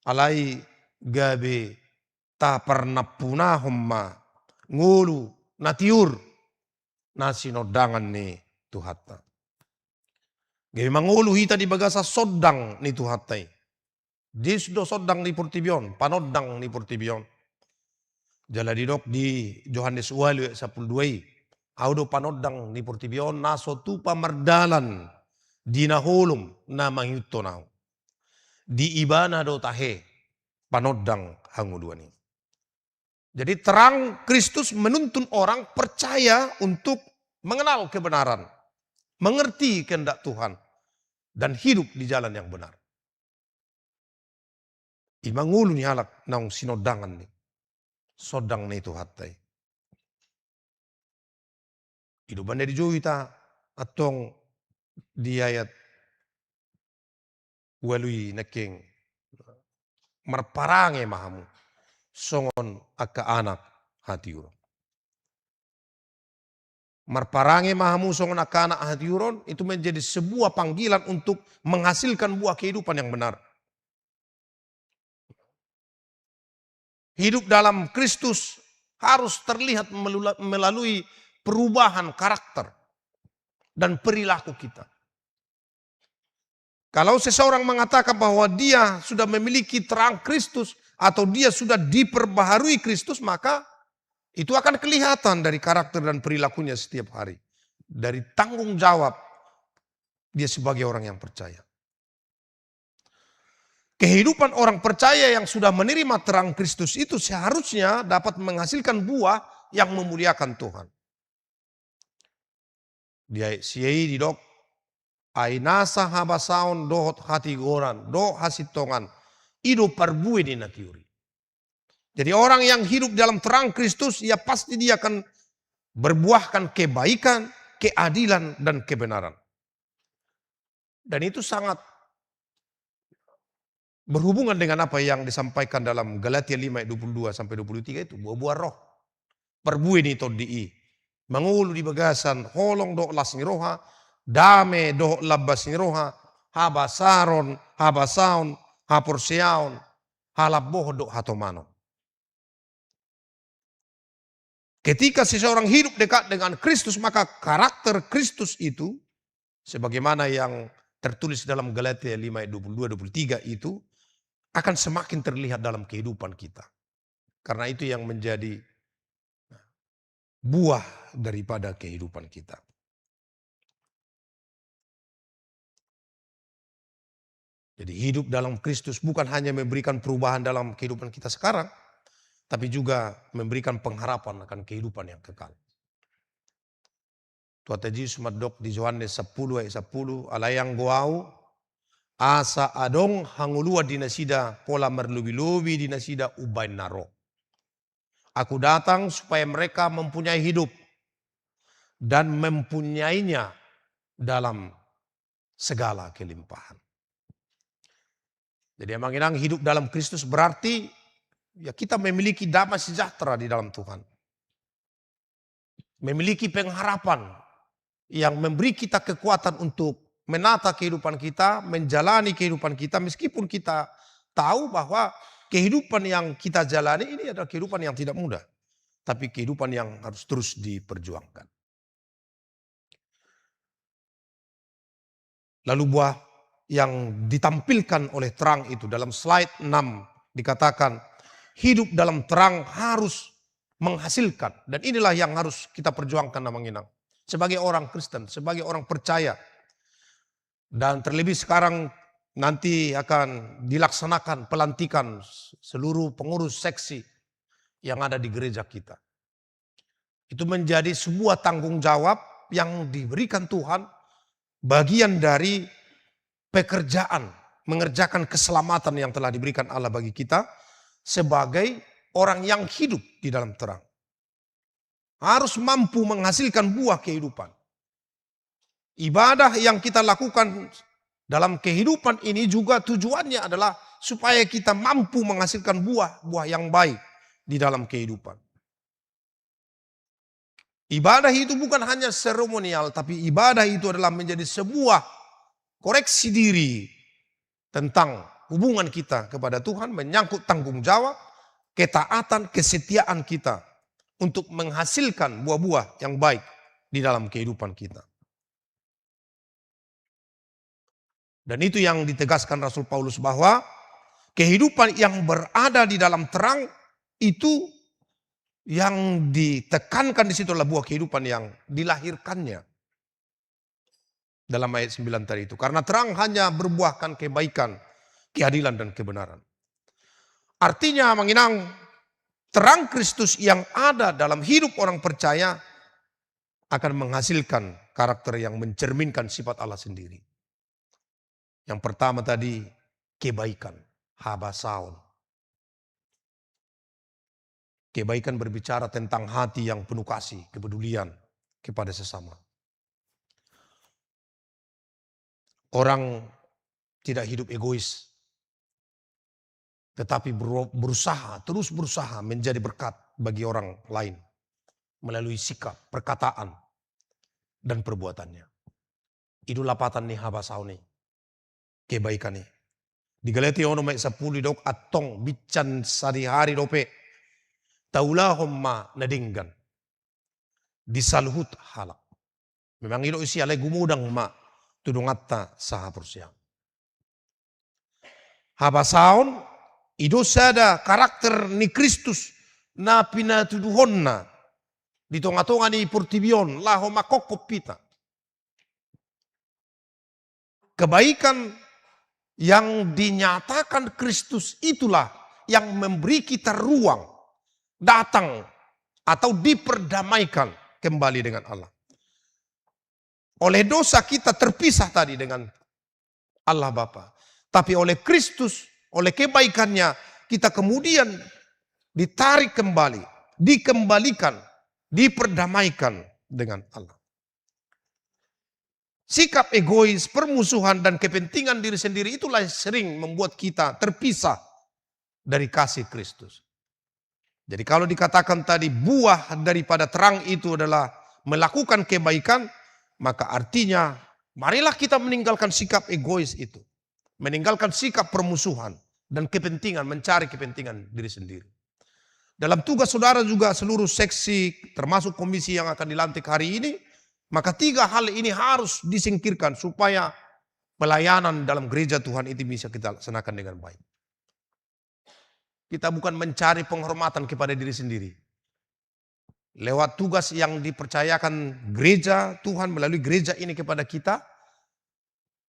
alai gabe taparnampunahon ma ngolu na tiur na sinondangan ni Tuhanta. Gabe mangolu hita di bagasan sondang ni Tuhanta i. Jesus do sondang ni portibi on, panondang ni portibi on. Jala didok di Johannes ualu ayat sapuluh dua i, "Ahu do panondang ni portibi on, na so tupa mardalan di na holom na mangihuthon ahu. Di ibana do tahe panondang hangoluan i." Jadi terang Kristus menuntun orang percaya untuk mengenal kebenaran, mengerti kehendak Tuhan, dan hidup di jalan yang benar. I ma ngolu ni halak naung sinondangan ni, sondang ni Tuhanta i. I do umbahen na dijou hita antong di ayat ualu i nangkin, "Marparange ma hamu songon angka anak hatiuron." Marparange ma hamu songon angka anak hatiuron, itu menjadi sebuah panggilan untuk menghasilkan buah kehidupan yang benar. Hidup dalam Kristus harus terlihat melula-, melalui perubahan karakter dan perilaku kita. Kalau seseorang mengatakan bahwa dia sudah memiliki terang Kristus atau dia sudah diperbaharui Kristus, maka itu akan kelihatan dari karakter dan perilakunya setiap hari. Dari tanggung jawab dia sebagai orang yang percaya. Kehidupan orang percaya yang sudah menerima terang Kristus itu seharusnya dapat menghasilkan buah yang memuliakan Tuhan. Di ayat sia i didok, "Ai nasa habasaon dohot hatigoran dohot hasintongan, i do parbue ni na tiur i." Jadi orang yang hidup dalam terang Kristus, ia pasti dia akan berbuahkan kebaikan, keadilan, dan kebenaran. Dan itu sangat berhubungan dengan apa yang disampaikan dalam Galatia lima ayat dua puluh dua sampai dua puluh tiga itu, buah-buah roh. Parbue ni tondi i. Mangolu di bagasan holong dohot las ni roha, dame dohot lambas ni roha, habasaron, habasaon, haporseaon, halambohon dohot hatomanon. Ketika seseorang hidup dekat dengan Kristus, maka karakter Kristus itu, sebagaimana yang tertulis dalam Galatia lima ayat dua puluh dua, dua puluh tiga itu, akan semakin terlihat dalam kehidupan kita. Karena itu yang menjadi buah daripada kehidupan kita. Jadi hidup dalam Kristus bukan hanya memberikan perubahan dalam kehidupan kita sekarang, tapi juga memberikan pengharapan akan kehidupan yang kekal. Tuhanta Jesus mandok di Johannes sepuluh ayat sepuluh, "Alai anggo Ahu, asa adong hangoluan di nasida, pola marlobi-lobi di nasida umbahen na ro. Aku datang supaya mereka mempunyai hidup dan mempunyainya dalam segala kelimpahan." Jadi, amang inang, hidup dalam Kristus berarti, ya, kita memiliki damai sejahtera di dalam Tuhan. Memiliki pengharapan yang memberi kita kekuatan untuk menata kehidupan kita, menjalani kehidupan kita, meskipun kita tahu bahwa kehidupan yang kita jalani ini adalah kehidupan yang tidak mudah, tapi kehidupan yang harus terus diperjuangkan. Lalu buah yang ditampilkan oleh terang itu, dalam slide enam dikatakan, hidup dalam terang harus menghasilkan. Dan inilah yang harus kita perjuangkan, amang inang. Sebagai orang Kristen, sebagai orang percaya. Dan terlebih sekarang nanti akan dilaksanakan pelantikan seluruh pengurus seksi yang ada di gereja kita. Itu menjadi sebuah tanggung jawab yang diberikan Tuhan, bagian dari pekerjaan mengerjakan keselamatan yang telah diberikan Allah bagi kita sebagai orang yang hidup di dalam terang. Harus mampu menghasilkan buah kehidupan. Ibadah yang kita lakukan dalam kehidupan ini juga tujuannya adalah supaya kita mampu menghasilkan buah, buah yang baik di dalam kehidupan. Ibadah itu bukan hanya seremonial, tapi ibadah itu adalah menjadi sebuah koreksi diri tentang hubungan kita kepada Tuhan, menyangkut tanggung jawab, ketaatan, kesetiaan kita untuk menghasilkan buah-buah yang baik di dalam kehidupan kita. Dan itu yang ditegaskan Rasul Paulus, bahwa kehidupan yang berada di dalam terang itu, yang ditekankan di situ adalah buah kehidupan yang dilahirkannya dalam ayat sembilan tadi itu. Karena terang hanya berbuahkan kebaikan, keadilan, dan kebenaran. Artinya, amang inang, terang Kristus yang ada dalam hidup orang percaya akan menghasilkan karakter yang mencerminkan sifat Allah sendiri. Yang pertama tadi, kebaikan, habasaon. Kebaikan berbicara tentang hati yang penuh kasih, kepedulian kepada sesama. Orang tidak hidup egois, tetapi beru-, berusaha, terus berusaha menjadi berkat bagi orang lain melalui sikap, perkataan, dan perbuatannya. I do lapatan ni habasaon i, kebaikan i. Di Galatia onom ayat sampulu didok, antong binsan sadihari dope taulahon ma na denggan di saluhut halak. Memang i do isi, alai gumodang ma tu donganta sahaporseaon. Habasaon i do sada karakter ni Kristus na pinatuduhonna di tonga-tonga ni portibi on laho mangkophop hita. Kebaikan yang dinyatakan Kristus itulah yang memberi kita ruang datang atau diperdamaikan kembali dengan Allah. Oleh dosa kita terpisah tadi dengan Allah Bapa. Tapi oleh Kristus, oleh kebaikannya, kita kemudian ditarik kembali, dikembalikan, diperdamaikan dengan Allah. Sikap egois, permusuhan, dan kepentingan diri sendiri itulah yang sering membuat kita terpisah dari kasih Kristus. Jadi, kalau dikatakan tadi buah daripada terang itu adalah melakukan kebaikan, maka artinya marilah kita meninggalkan sikap egois itu, meninggalkan sikap permusuhan dan kepentingan, mencari kepentingan diri sendiri. Dalam tugas saudara juga seluruh seksi, termasuk komisi yang akan dilantik hari ini, maka tiga hal ini harus disingkirkan supaya pelayanan dalam gereja Tuhan itu bisa kita laksanakan dengan baik. Kita bukan mencari penghormatan kepada diri sendiri. Lewat tugas yang dipercayakan gereja Tuhan melalui gereja ini kepada kita,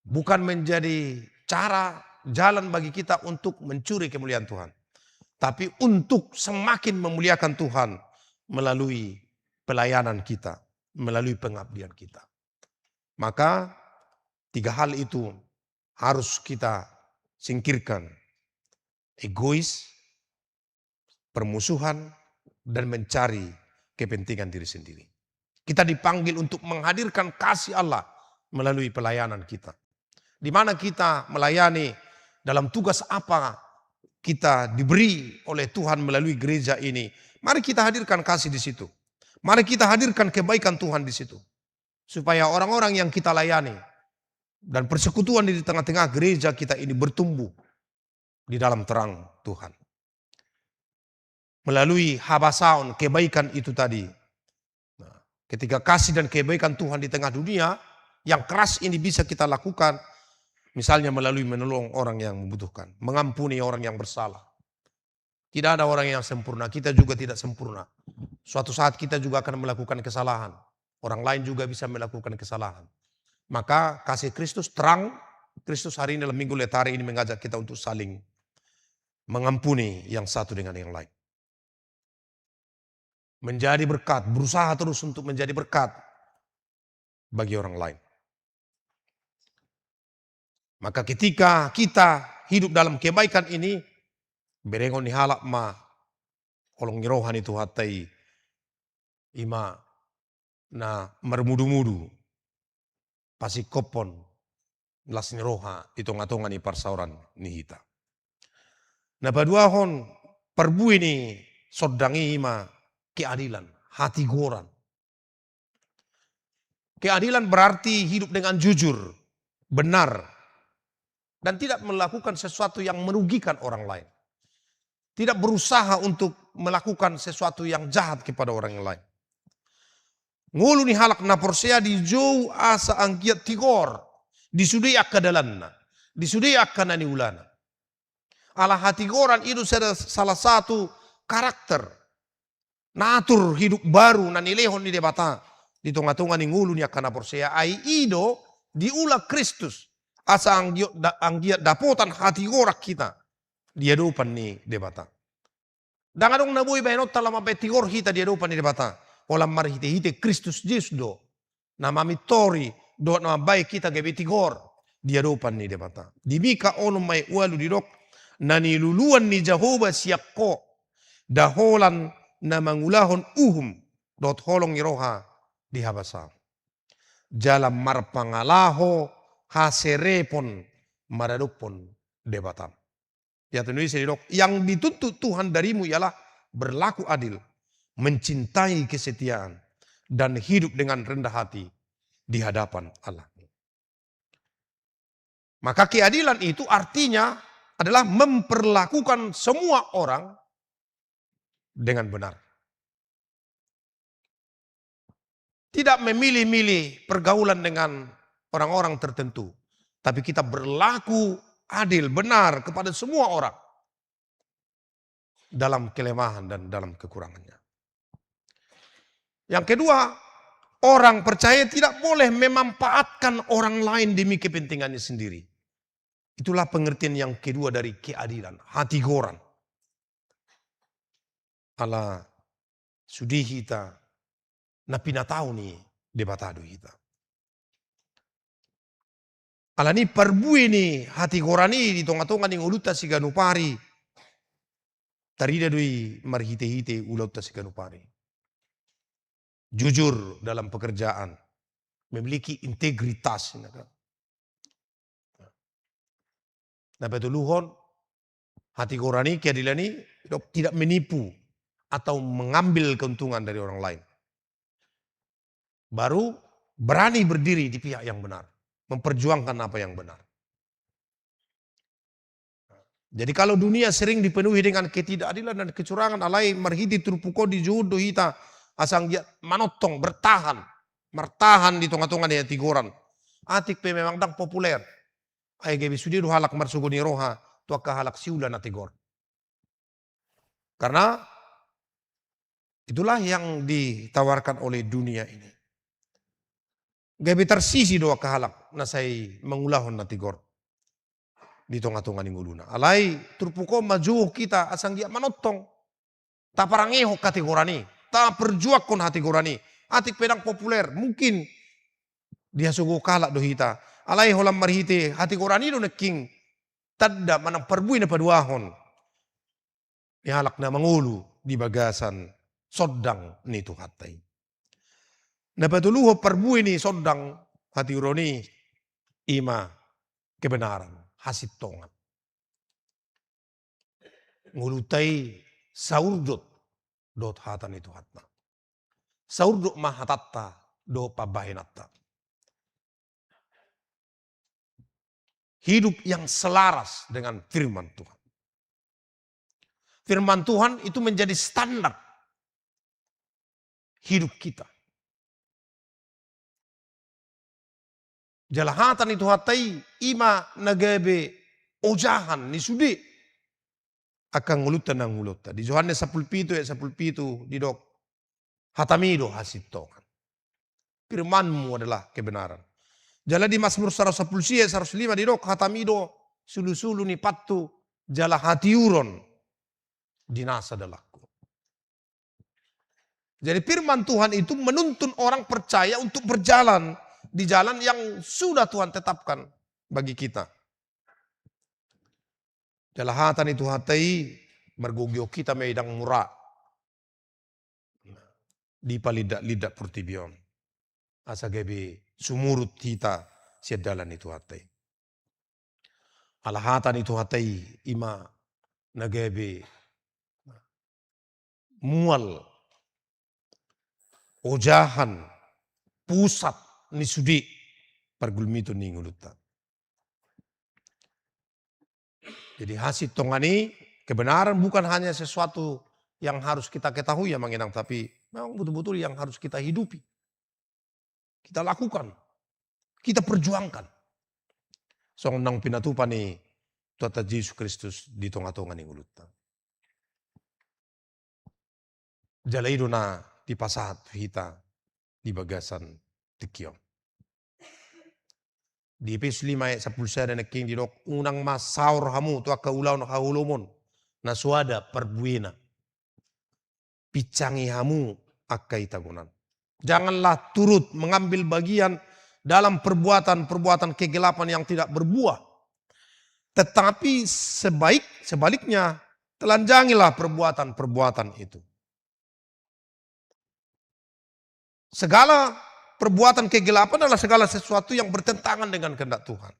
bukan menjadi cara jalan bagi kita untuk mencuri kemuliaan Tuhan, tapi untuk semakin memuliakan Tuhan melalui pelayanan kita, melalui pengabdian kita. Maka tiga hal itu harus kita singkirkan. Egois, permusuhan, dan mencari kepentingan diri sendiri. Kita dipanggil untuk menghadirkan kasih Allah melalui pelayanan kita. Di mana kita melayani, dalam tugas apa kita diberi oleh Tuhan melalui gereja ini, mari kita hadirkan kasih di situ. Mari kita hadirkan kebaikan Tuhan di situ. Supaya orang-orang yang kita layani dan persekutuan di tengah-tengah gereja kita ini bertumbuh di dalam terang Tuhan. Melalui habasaon kebaikan itu tadi. Nah, ketika kasih dan kebaikan Tuhan di tengah dunia yang keras ini bisa kita lakukan, misalnya melalui menolong orang yang membutuhkan, mengampuni orang yang bersalah. Tidak ada orang yang sempurna, kita juga tidak sempurna. Suatu saat kita juga akan melakukan kesalahan. Orang lain juga bisa melakukan kesalahan. Maka kasih Kristus, terang Kristus hari ini dalam Minggu Letare ini mengajak kita untuk saling mengampuni yang satu dengan yang lain. Menjadi berkat, berusaha terus untuk menjadi berkat bagi orang lain. Maka ketika kita hidup dalam kebaikan ini, berengon ni halak ma holong ni roha ni Tuhanta i, i ma na marmudu-mudu, pasingkophon las ni roha di tonga-tonga ni parsaoran ni hita. Na paduahon, parbue ni sondang i ma keadilan, hatigoran. Keadilan berarti hidup dengan jujur, benar, dan tidak melakukan sesuatu yang merugikan orang lain. Tidak berusaha untuk melakukan sesuatu yang jahat kepada orang yang lain. Ngolu ni halak na porsea dijou asa anggiat tigor di sude angka dalanna, di sude angka na niulana. Ala hatigoran i do sada, salah satu karakter, natur hidup baru na nilehon ni Debata di tonga-tonga ni ngolu ni angka na porsea. Ai i do diula Kristus, asa anggiat da-, anggiat dapotan hatigoran hita di adopan ni Debata. Ndang adong na boi baenonta laho mambaen tigor hita di adopan ni Debata. Holan marhite-hite Kristus Jesus do na mamintori dohot na mambaen hita gabe tigor di adopan ni Debata. Di Mika onom ayat ualu didok, na niluluan ni Jahowa sian ho, da holan na mangulahon uhum dohot holong ni roha di habasaon, jala marpangalaho haserepon maradophon Debata. Di ayat dua ise didok, yang dituntut Tuhan darimu ialah berlaku adil, mencintai kesetiaan, dan hidup dengan rendah hati di hadapan Allah. Maka keadilan itu artinya adalah memperlakukan semua orang dengan benar. Tidak memilih-milih pergaulan dengan orang-orang tertentu, tapi kita berlaku adil, benar kepada semua orang dalam kelemahan dan dalam kekurangannya. Yang kedua, orang percaya tidak boleh memanfaatkan orang lain demi kepentingannya sendiri. Itulah pengertian yang kedua dari keadilan, hatigoran. Ala sude hita na pinatau ni Debata do hita. Alani parbue ni hatigoran i di tonga-tonga ni ngolunta siganup ari, tarida do i marhite-hite ulaonta siganup ari. Jujur dalam pekerjaan, memiliki integritas, na kan. Na patoluhon, hatigoran i, keadilan i, dok, tidak menipu atau mengambil keuntungan dari orang lain. Baru berani berdiri di pihak yang benar, memperjuangkan apa yang benar. Jadi kalau dunia sering dipenuhi dengan ketidakadilan dan kecurangan, alai marhite turpuk on dijou do hita asa anggiat manongtong, bertahan, martahan di tonga-tonga ni hatigoran. Atik pe memang ndang populer, ai gabe sude do halak marsogo ni roha tu angka halak siula na tigor. Karena itulah yang ditawarkan oleh dunia ini. Gabe tarsisi do angka halak na sai mangulahon na tigor. di tonga-tonga ni ngoluna. Alai turpuk on ma jouon hita asa anggiat manongtong. Taparangehon hatigoran i, taperjuangkon hatigoran i. Atik pe ndang populer, mungkin dihasogo halak do hita. Alai holan marhite hatigoran i do nangkin tanda manang parbue na paduahon ni halak na mangolu di bagasan sondang ni Tuhanta i. Na patoluhon parbue ni sondang hatiuron i, i ma kebenaran, hasintongan. Ngolunta i saurdot dohot hata ni Tuhanta. Saurdot ma hatanta dohot pambahenanta. Hidup yang selaras dengan firman Tuhan. Firman Tuhan itu menjadi standar hidup kita. Jala hata ni Tuhanta i, i ma na gabe ojahan ni sude angka ngolunta na hungulonta. Di Johannes sampulu pitu ayat sampulu pitu didok, "Hatami do hasintongan. Firman-Mu adalah kebenaran." Jala di Mazmur saratus sampulu sia ayat saratus lima didok, "Hatami do sulusulu ni pathu, jala hatiuron di nasa dalangku." Jadi firman Tuhan itu menuntun orang percaya untuk berjalan di jalan yang sudah Tuhan tetapkan bagi kita. Jala hata ni Tuhanta i margogo hita ma i ndang mura di palindak-lindak portibi on. Asa gabe sumurut hita sian dalan ni Tuhanta i. Ala hata ni Tuhanta i, i ma na gabe mual, ojahan, pusat ni sude pargulmiton ni ngolunta. Jadi hasintongan i, kebenaran bukan hanya sesuatu yang harus kita ketahui ya, Amang Inang, tapi memang betul-betul yang harus kita hidupi. Kita lakukan. Kita perjuangkan. Songon na pinatupa ni Tuhanta Jesus Kristus di tonga-tonga ni ngolunta. Jala i do na dipasahat hita di bagasan tingki on. Di Efesus lima ayat sampulu sada nangkin didok, "Unang ma saor hamu tu angka ulaon haholomon na so ada parbuena. Pinsangi hamu angka i tagonan. Janganlah turut mengambil bagian dalam perbuatan-perbuatan kegelapan yang tidak berbuah. Tetapi sebaik, sebaliknya, telanjangilah perbuatan-perbuatan itu." Segala perbuatan kegelapan adalah segala sesuatu yang bertentangan dengan kehendak Tuhan.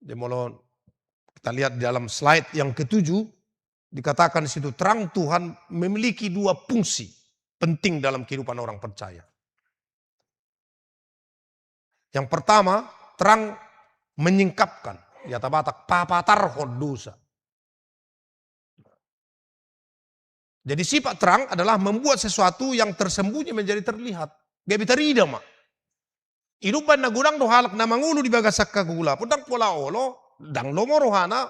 Jadi, molo kita lihat di dalam slide yang ketujuh, dikatakan di situ, terang Tuhan memiliki dua fungsi penting dalam kehidupan orang percaya. Yang pertama, terang menyingkapkan. Di hata Batak, papatarhon dosa. Jadi sifat terang adalah membuat sesuatu yang tersembunyi menjadi terlihat. Gabe tarida ma. Ido umbahen na godang do halak na mangolu di bagasan hagolapon, ndang pola olo, ndang lomo rohana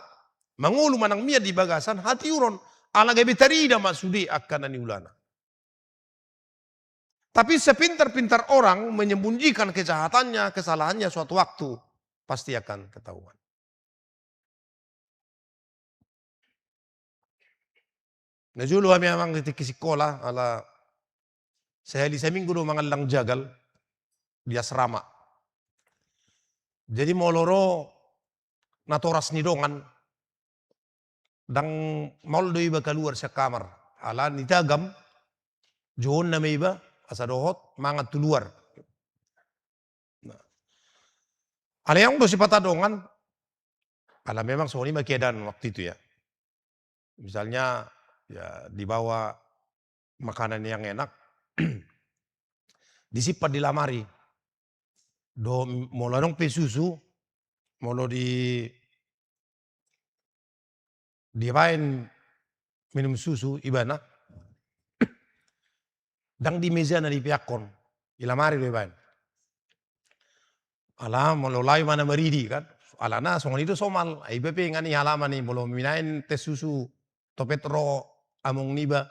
mangolu manang mian di bagasan hatiuron. Ala gabe tarida ma sude angka na niulana. Tapi sepintar-pintar orang menyembunyikan kejahatannya, kesalahannya, suatu waktu pasti akan ketahuan. Na jolo hami, Amang, di tingki sikola, ala sahali saminggu do mangallang jagal di asrama. Jadi molo ro natoras ni dongan, ndang maol do iba kaluar sian kamar. Ala nitagam, jouonna ma iba, asa dohot mangan tu luar. Nah. Alai adong do sipata dongan, ala memang songon i ma keadaan waktu itu ya. Misalnya, ya, dibawa makanan yang enak, disimpan di lamari. Do, molo adong pe susu, molo di, dibaen minum susu ibana, ndang di meja na dipeakkon, di lamari do dibaen. Ala molo laho ibana maridi kan, alana songon i do somal, ai iba pe ingan ni halaman i, molo binaen teh susu topet ro among niba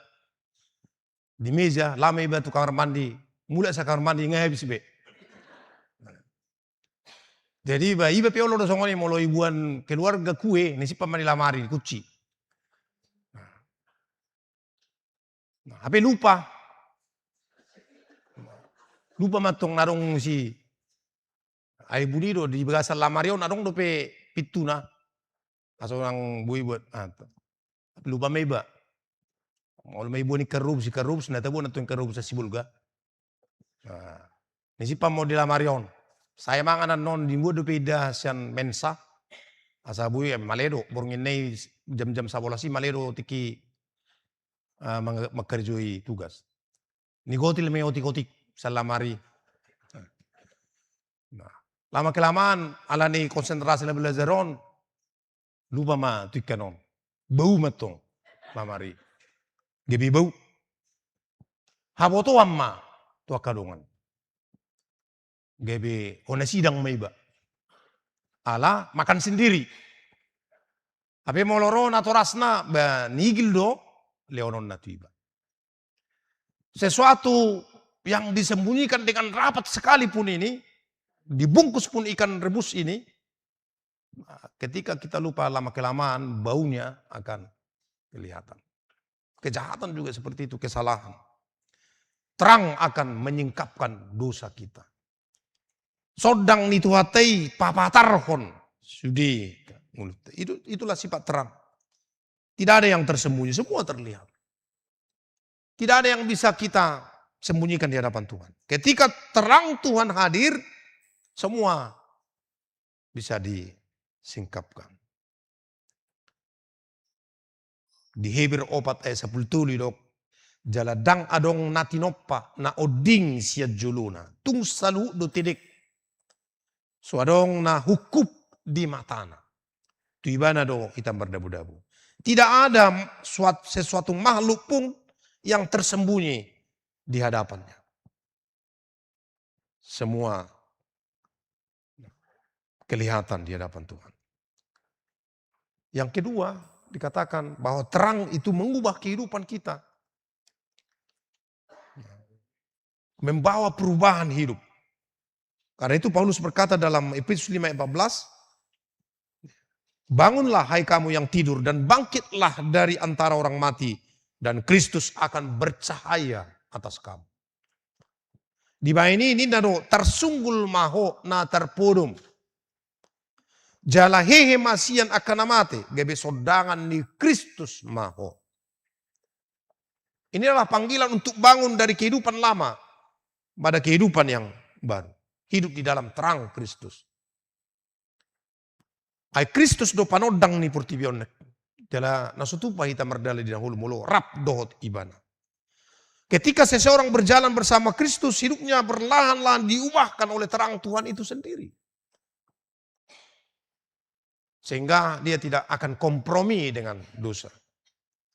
di meja, laho ma iba tu kamar mandi, mulak sian kamar mandi nga habis be. Jadi iba, iba pe olo do songon i, molo ibuan keluarga kue, nisimpan ma di lamari, kunci. Nah, hape lupa. Lupa ma tong na adong si. Ai buni do di bagasan lamari on adong dope pintuna. Asa unang boi buat, ah, tapi lupa ma iba. Molo ma ibuan ikan rubus, ikan rubus, na tabo na tu ikan rubus sibolga. Nah, nisimpan ma di lamari on. Sai mangan annon, dibuat dope inda sian mensa. Asa boi, eh, male do, borngin na i jam-jam sabolas i male do tingki, ah, mang-, mangkarejoi tugas. Nigotil ma i otik-otik sian lamari. Nah, lama kelamaan ala ni konsentrasi na belajar on, lupa ma tu ikan on. Bau ma tong lamari. Gabe bau. Habotoan ma tu angka dongan. Gabe hona sidang ma iba. Ala makan sendiri. Hape molo ro natorasna, ba nigil do lehononna tu iba. Sesuatu yang disembunyikan dengan rapat sekalipun ini, dibungkus pun ikan rebus ini, ketika kita lupa, lama kelamaan baunya akan kelihatan. Kejahatan juga seperti itu, kesalahan. Terang akan menyingkapkan dosa kita. Sondang ni Tuhanta i papatarhon sude ngolunta. Itu, itulah sifat terang. Tidak ada yang tersembunyi, semua terlihat. Tidak ada yang bisa kita sembunyikan di hadapan Tuhan. Ketika terang Tuhan hadir, semua bisa disingkapkan. Di Heber opat ayat sampulu tolu didok, jala ndang adong na tinompa na onding sian jolona, tung saluhut do tedek. So adong na hungkup di matana. Tu ibana do hita mardabu-dabu. Tidak ada suat-, sesuatu makhluk pun yang tersembunyi di hadapannya. Semua kelihatan di hadapan Tuhan. Yang kedua, dikatakan bahwa terang itu mengubah kehidupan kita. Membawa perubahan hidup. Karena itu Paulus berkata dalam Efesus lima ayat empat belas, "Bangunlah, hai kamu yang tidur, dan bangkitlah dari antara orang mati, dan Kristus akan bercahaya atas kamu." Dibaen i ninna do, tarsunggul ma ho na tarpodom. Jala hehe ma sian angka na mate, gabe sondangan ni Kristus ma ho. Ini adalah panggilan untuk bangun dari kehidupan lama pada kehidupan yang baru. Hidup di dalam terang Kristus. Ai Kristus do panondang ni portibi on. Jala na so tupa hita mardalan di na olo molo rap dohot ibana. Ketika seseorang berjalan bersama Kristus, hidupnya perlahan-lahan diubahkan oleh terang Tuhan itu sendiri. Sehingga dia tidak akan kompromi dengan dosa.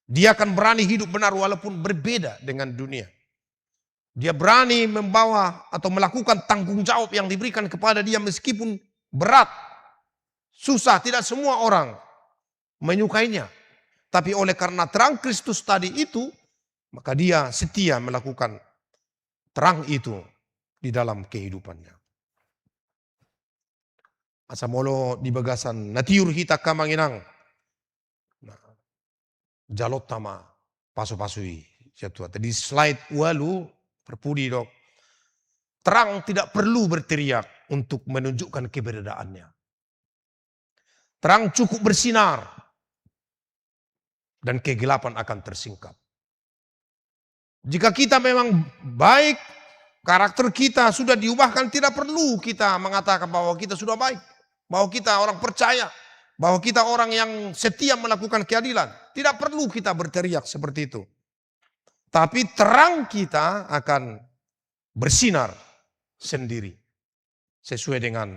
Dia akan berani hidup benar walaupun berbeda dengan dunia. Dia berani membawa atau melakukan tanggung jawab yang diberikan kepada dia meskipun berat, susah, tidak semua orang menyukainya. Tapi oleh karena terang Kristus tadi itu, maka dia setia melakukan terang itu di dalam kehidupannya. Asa molo di bagasan na tiur hita angka amang inang, nah, jalonta ma pasu-pasu i sian Tuhanta. Di slide ualu, parpudi didok, terang tidak perlu berteriak untuk menunjukkan keberadaannya. Terang cukup bersinar dan kegelapan akan tersingkap. Jika kita memang baik, karakter kita sudah diubahkan, tidak perlu kita mengatakan bahwa kita sudah baik, bahwa kita orang percaya, bahwa kita orang yang setia melakukan keadilan. Tidak perlu kita berteriak seperti itu. Tapi terang kita akan bersinar sendiri sesuai dengan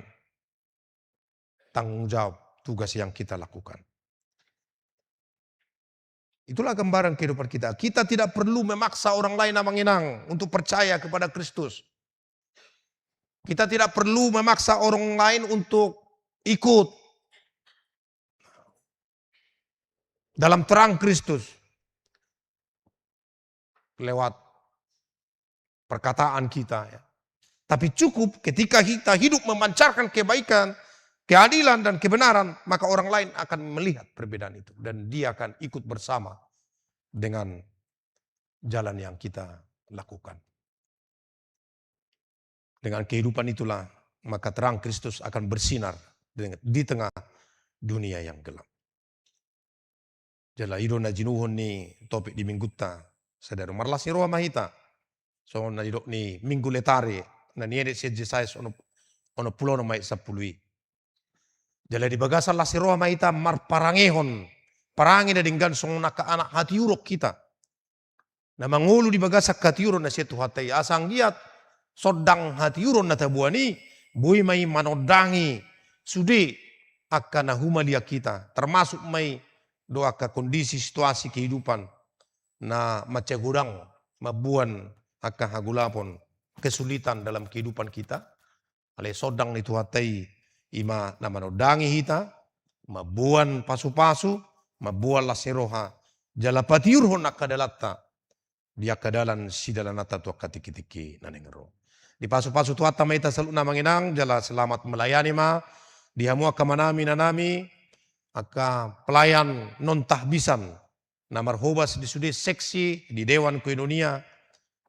tanggung jawab, tugas yang kita lakukan. Itulah gambaran kehidupan kita. Kita tidak perlu memaksa orang lain, amang inang, untuk percaya kepada Kristus. Kita tidak perlu memaksa orang lain untuk ikut dalam terang Kristus lewat perkataan kita, ya. Tapi cukup ketika kita hidup memancarkan kebaikan, keadilan dan kebenaran, maka orang lain akan melihat perbedaan itu dan dia akan ikut bersama dengan jalan yang kita lakukan. Dengan kehidupan itulah maka terang Kristus akan bersinar di, di tengah dunia yang gelap. Jala i do na jinuhon ni topik di minggunta sadari on, marlas ni roha ma hita. Songon na nidok ni Minggu Letare na niedit sian Jesayas onom, onom pulu onom ayat sampulu i. Jala di bagasan las ni roha ma hita marparangehon parange na denggan songon angka anak hatiuron hita. Na mangolu di bagasan hatiuron na sian Tuhanta i, asa anggiat sondang hatiuron na taboan i, boi ma i manondangi sude angka na humaliang hita, termasuk ma i do angka kondisi situasi kehidupan na mansai godang mamboan angka hagolapon, kesulitan dalam kehidupan kita. Alai sondang ni Tuhanta i, i ma na manondangi hita, mamboan pasupasu, mamboan las ni roha, jala patiurhon angka dalanta di angka dalan sidalananta tu angka tingki-tingki na naeng ro. Dipasupasu Tuhanta ma hita saluhutna amang inang, jala selamat melayani ma di hamu angka amanami, inanami, angka pelayan non tahbisan na marhobas di sude seksi, di Dewan Koinonia,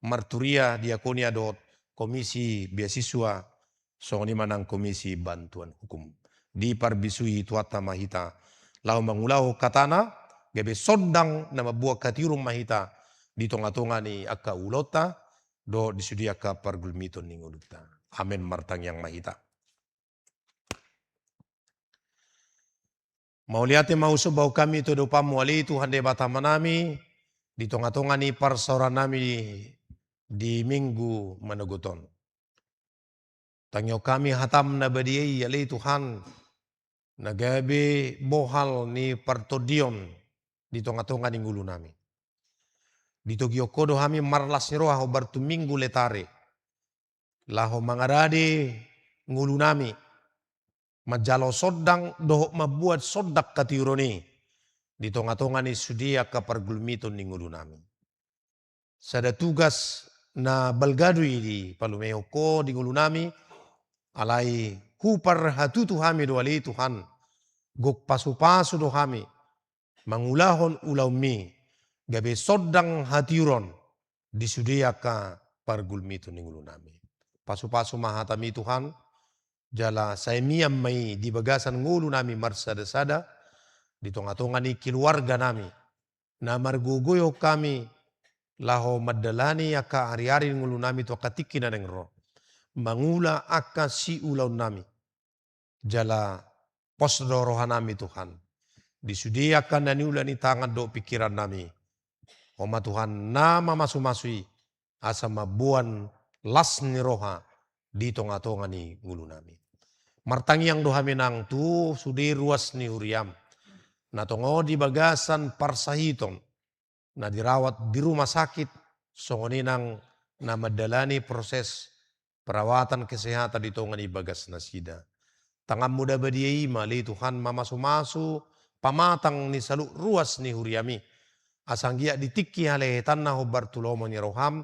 Marturia, Diakonia dohot Komisi Beasiswa, songon i ma nang Komisi Bantuan Hukum. Diparbisui Tuhanta ma hita laho mangulahon hatana, gabe sondang na mamboan hatiuron ma hita di tonga-tonga ni angka ulaonta dohot di sude angka pargulmiton ni ngolunta. Amen. Martangiang ma hita. Mauliate ma husomba hami tu adopanmu ale Tuhan Debata amanami, di tonga-tonga ni parsaorannami di, di minggu manogot on. Tangihon hami hatam na badia i ale Tuhan, na gabe bohal ni partondion di tonga-tonga ni ngolunami. Ditogihon Ho do hami marlas ni roha hombar tu Minggu Letare, laho mangarade ngolunami, manjalo sondang dohot mamboan sondang hatiuron i di tonga-tonga ni sude angka pargulmiton ni ngolunami. Sada tugas na balga do i dipalumehon Ho di ngolunami, alai huparhatutu hami do ale Tuhan, gok pasupasu do hami mangulahon ulaonmi, gabe sondang hatiuron di sude angka pargulmiton ni ngolunami. Pasupasu ma hatami Tuhan, jala sai mian ma i di bagasan ngolunami marsada-sada, di tonga-tonga ni keluarganami, na margogoihon hami laho mandalani angka ari-ari ni ngolunami tu angka tingki na naeng ro, mangula angka siulaonnami. Jala pos do rohanami Tuhan di sude angka na niula ni tangan dohot pingkirannami. Ho ma Tuhan na mamasu-masu i, asa mamboan las ni roha di tonga-tonga ni ngolunami. Martangiang do hami nang tu sude ruas ni huriam, na tongon di bagasan parsahiton, na dirawat di rumah sakit, songon i nang na mandalani proses perawatan kesehatan di tonga ni bagasnasida. Tanganmu na badia i ma ale Tuhan mamasu-masu pamatang ni saluhut ruas ni huriami, asa anggiat di tingki halehetanna hombar tu lomo ni roham,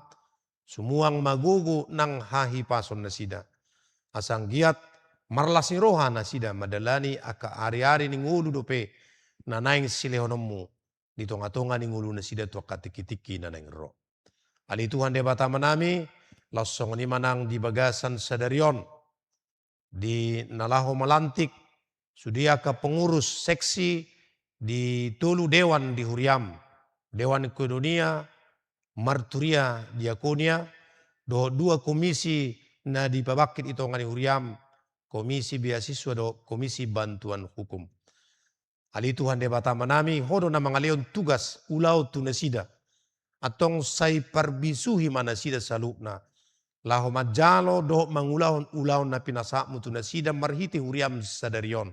sumuang ma gogo nang hahipasonnasida, asa anggiat marlas ni roha nasida mandalani angka ari-ari ni ngolu dope na naeng silehononmu di tonga-tonga ni ngolunasida tu angka tingki-tingki na naeng ro. Ale Tuhan Debata amanami, laos songon i ma nang di bagasan sadari on, di na laho malantik sude angka pengurus seksi di tolu dewan di huriam, Dewan Koinonia, Marturia, Diakonia, dohot dua komisi na dipabangkit di tonga ni huriam, Komisi Beasiswa dohot Komisi Bantuan Hukum. Ale Tuhan Debata amanami, Ho do na mangalehon tugas ulaon tu nasida. Antong sai parbisuhi ma nasida saluhutna laho manjalo dohot mangulahon ulaon na pinasahatmu tu nasida marhite huriam sadari on,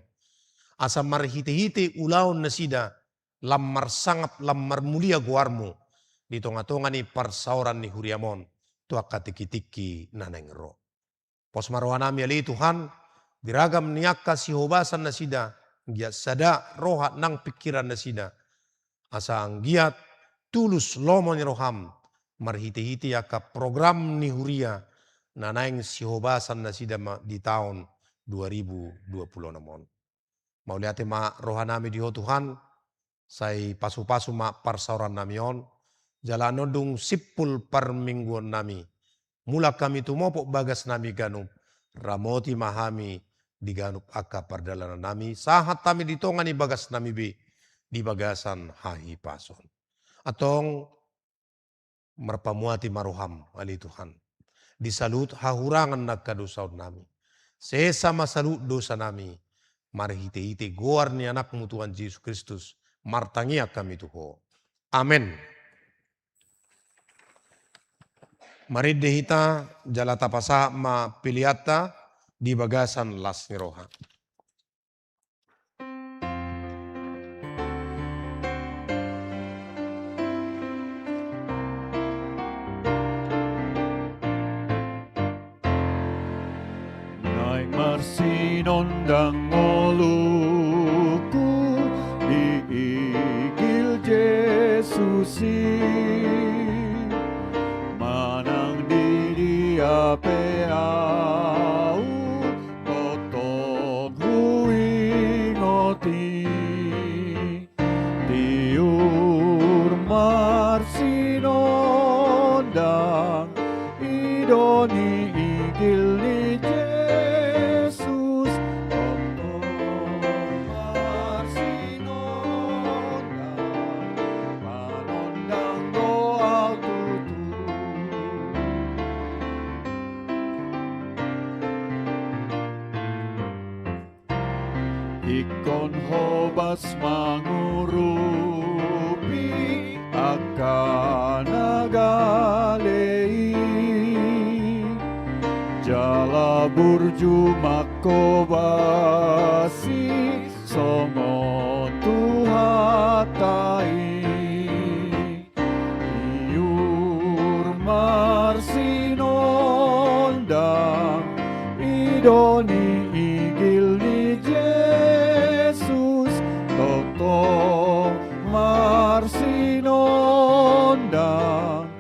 asa marhite-hite ulaonnasida lam marsangap lam marmulia goarmu di tonga-tonga ni parsaoran ni huriam on tu angka tingki-tingki na naeng ro. Pos ma rohanami ale Tuhan, di ragam ni angka sihobasannasida, anggiat sada roha nang pingkirannasida, asa anggiat tulus lomo ni roham marhite-hite angka program ni huria na naeng sihobasannasida ma di taon dua ribu dua puluh enam on. Mauliate ma rohanami di Ho Tuhan, sai pasu-pasu ma parsaorannami on, jala annon dung simpul parmingguonnami. Mulak hami tumopot bagasnami ganup, ramoti ma hami di ganup angka pardalanannami, sahat hami di tonga ni bagasnami be, di bagasan hahipason. Antong, marpamuati ma roham, ale Tuhan, di saluhut hahurangan nangkin hadosaonnami. Sesa ma saluhut dosanami, marhite-hite goar ni Anakmu Tuhan Jesus Kristus, martangiang hami tu Ho. Amen. Marende hita jala tapasahat ma peleanta di bagasan las ni roha. Naeng marsinondang ngolungku, diigil Jesus i, manang di dia pe ahu tongtong huingot i. Tiur marsinondang, i do niigil ni Jesus. Tongtong marsinondang, panondang do ahu tutu. Ingkon hobas mangurupi angka na gale i, jala burju manghobasi songon Tuhanta i. Tiur marsinondang, i do niigil ni Jesus. Tongtong marsinondang,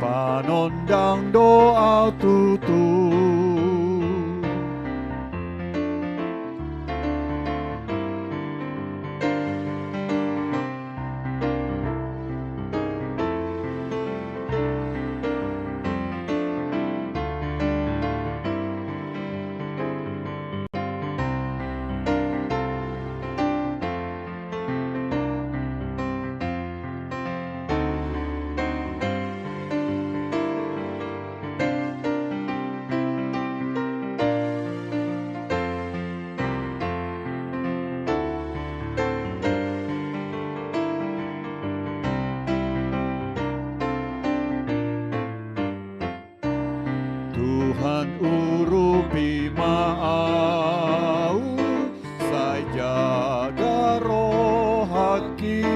panondang do ahu tutu. Tuhan, urupi ma ahu, sai jaga rohangki,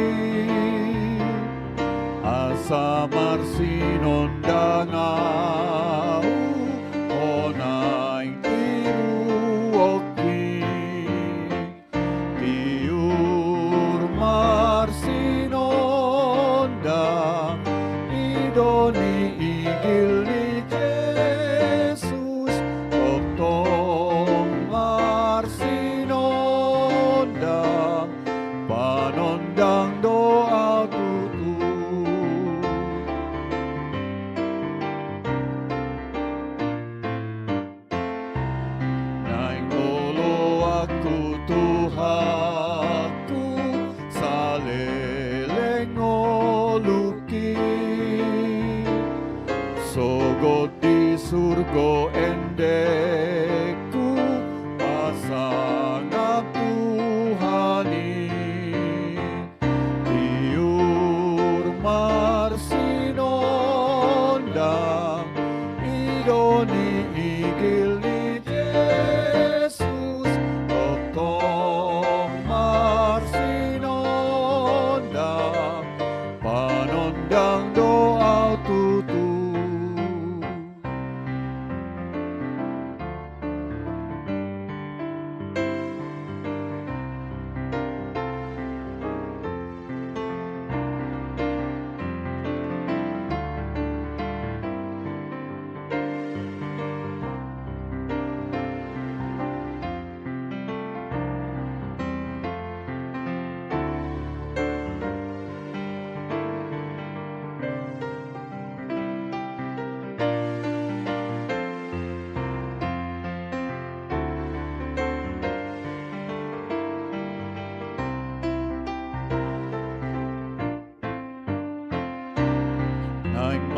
asa marsinondang ahu, Ho naeng tiruonki. Tiur marsinondang, i do niigil ni Jesus. Tongtong marsinondang, panondang do ahu tutu. Naeng oloanku, Tuhanku, saleleng ngolungki, sogot di surgo endengku, pasangap Tuhan i. Tiur marsinondang, i do niigil ni Jesus. Tongtong marsinondang, panondang do ahu tutu.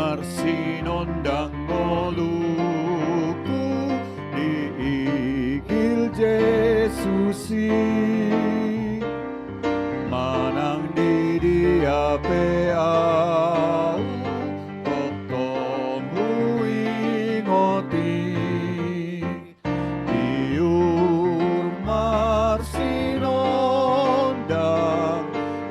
Marsinondang ngolungku di igil Jesus i, manang di dia pe ahu tongtong huingot i. Tiur marsinondang,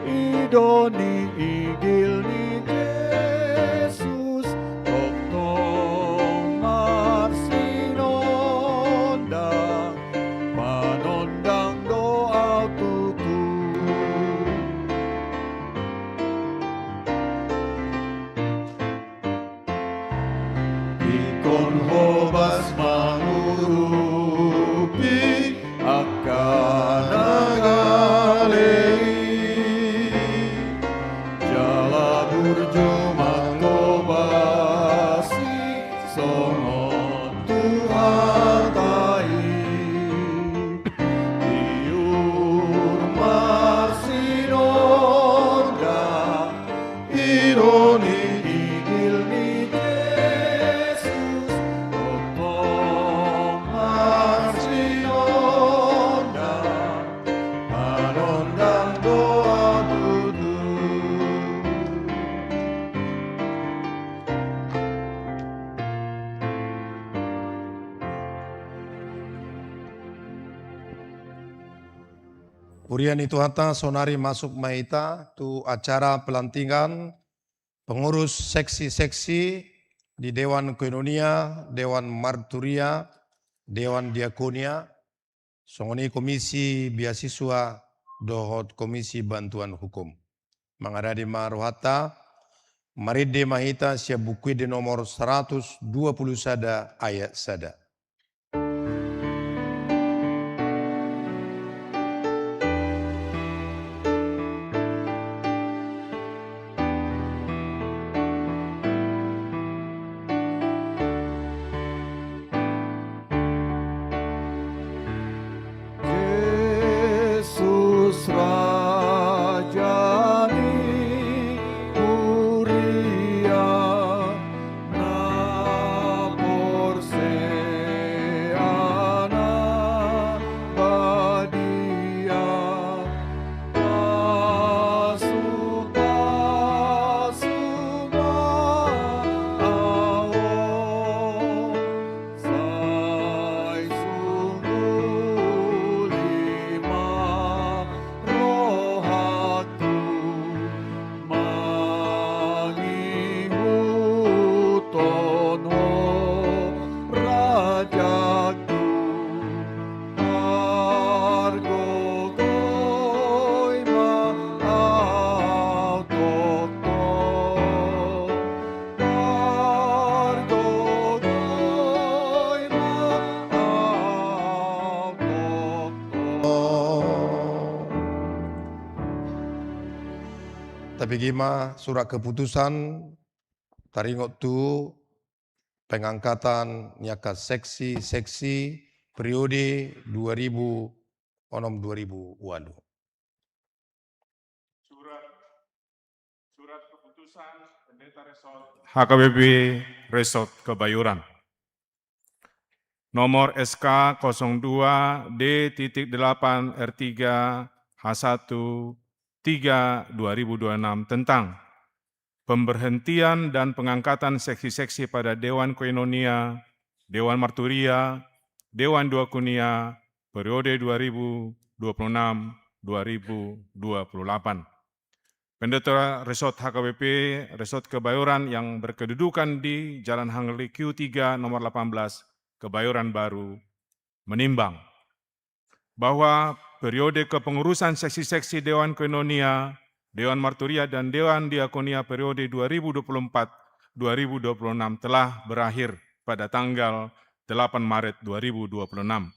i do ni igil ni Jesus, tongtong marsinondang, manondang do ahu tutu. Ingkon hobas mangurupi angka na gale i, jala burju manghobasi songon Tuhanta i. Tiur marsinondang, i do ni igil ni Jesus, tongtong marsinondang, manondang do ahu tutu. Huria ni Tuhanta, saonari masuk ma hita tu acara pelantikan pengurus seksi-seksi di Dewan Koinonia, Dewan Marturia, Dewan Diakonia, songon i Komisi Beasiswa dohot Komisi Bantuan Hukum. Mangarade ma rohanta, marende ma hita sian Buku Ende nomor saratus dua pulu sada ayat sada. Jesus Raja ni Huria, na porsea na badia, pasu-pasu ma ahu, sai sungkuli ma rohangku, mangihuthon Ho Rajangku, pargogoi ma ahu tongtong, pargogoi ma ahu tongtong. Tabege ma surat keputusan taringot tu pengangkatan ni angka seksi-seksi periode dua ribu onom dua ribu ualu. Surat, surat keputusan Pendeta Resort H K B P Resort Kebayoran. Nomor S K kosong dua D titik delapan R tiga H satu tiga dua ribu dua enam tentang pemberhentian dan pengangkatan seksi-seksi pada Dewan Koinonia, Dewan Marturia, Dewan Diakonia, periode dua ribu dua puluh enam dua ribu dua puluh delapan. Pendeta Resort H K B P, Resort Kebayoran yang berkedudukan di Jalan Hangli Q tiga nomor delapan belas, Kebayoran Baru, menimbang bahwa periode kepengurusan seksi-seksi Dewan Koinonia, Dewan Marturia, dan Dewan Diakonia periode dua ribu dua puluh empat dua ribu dua puluh enam telah berakhir pada tanggal delapan Maret dua ribu dua puluh enam.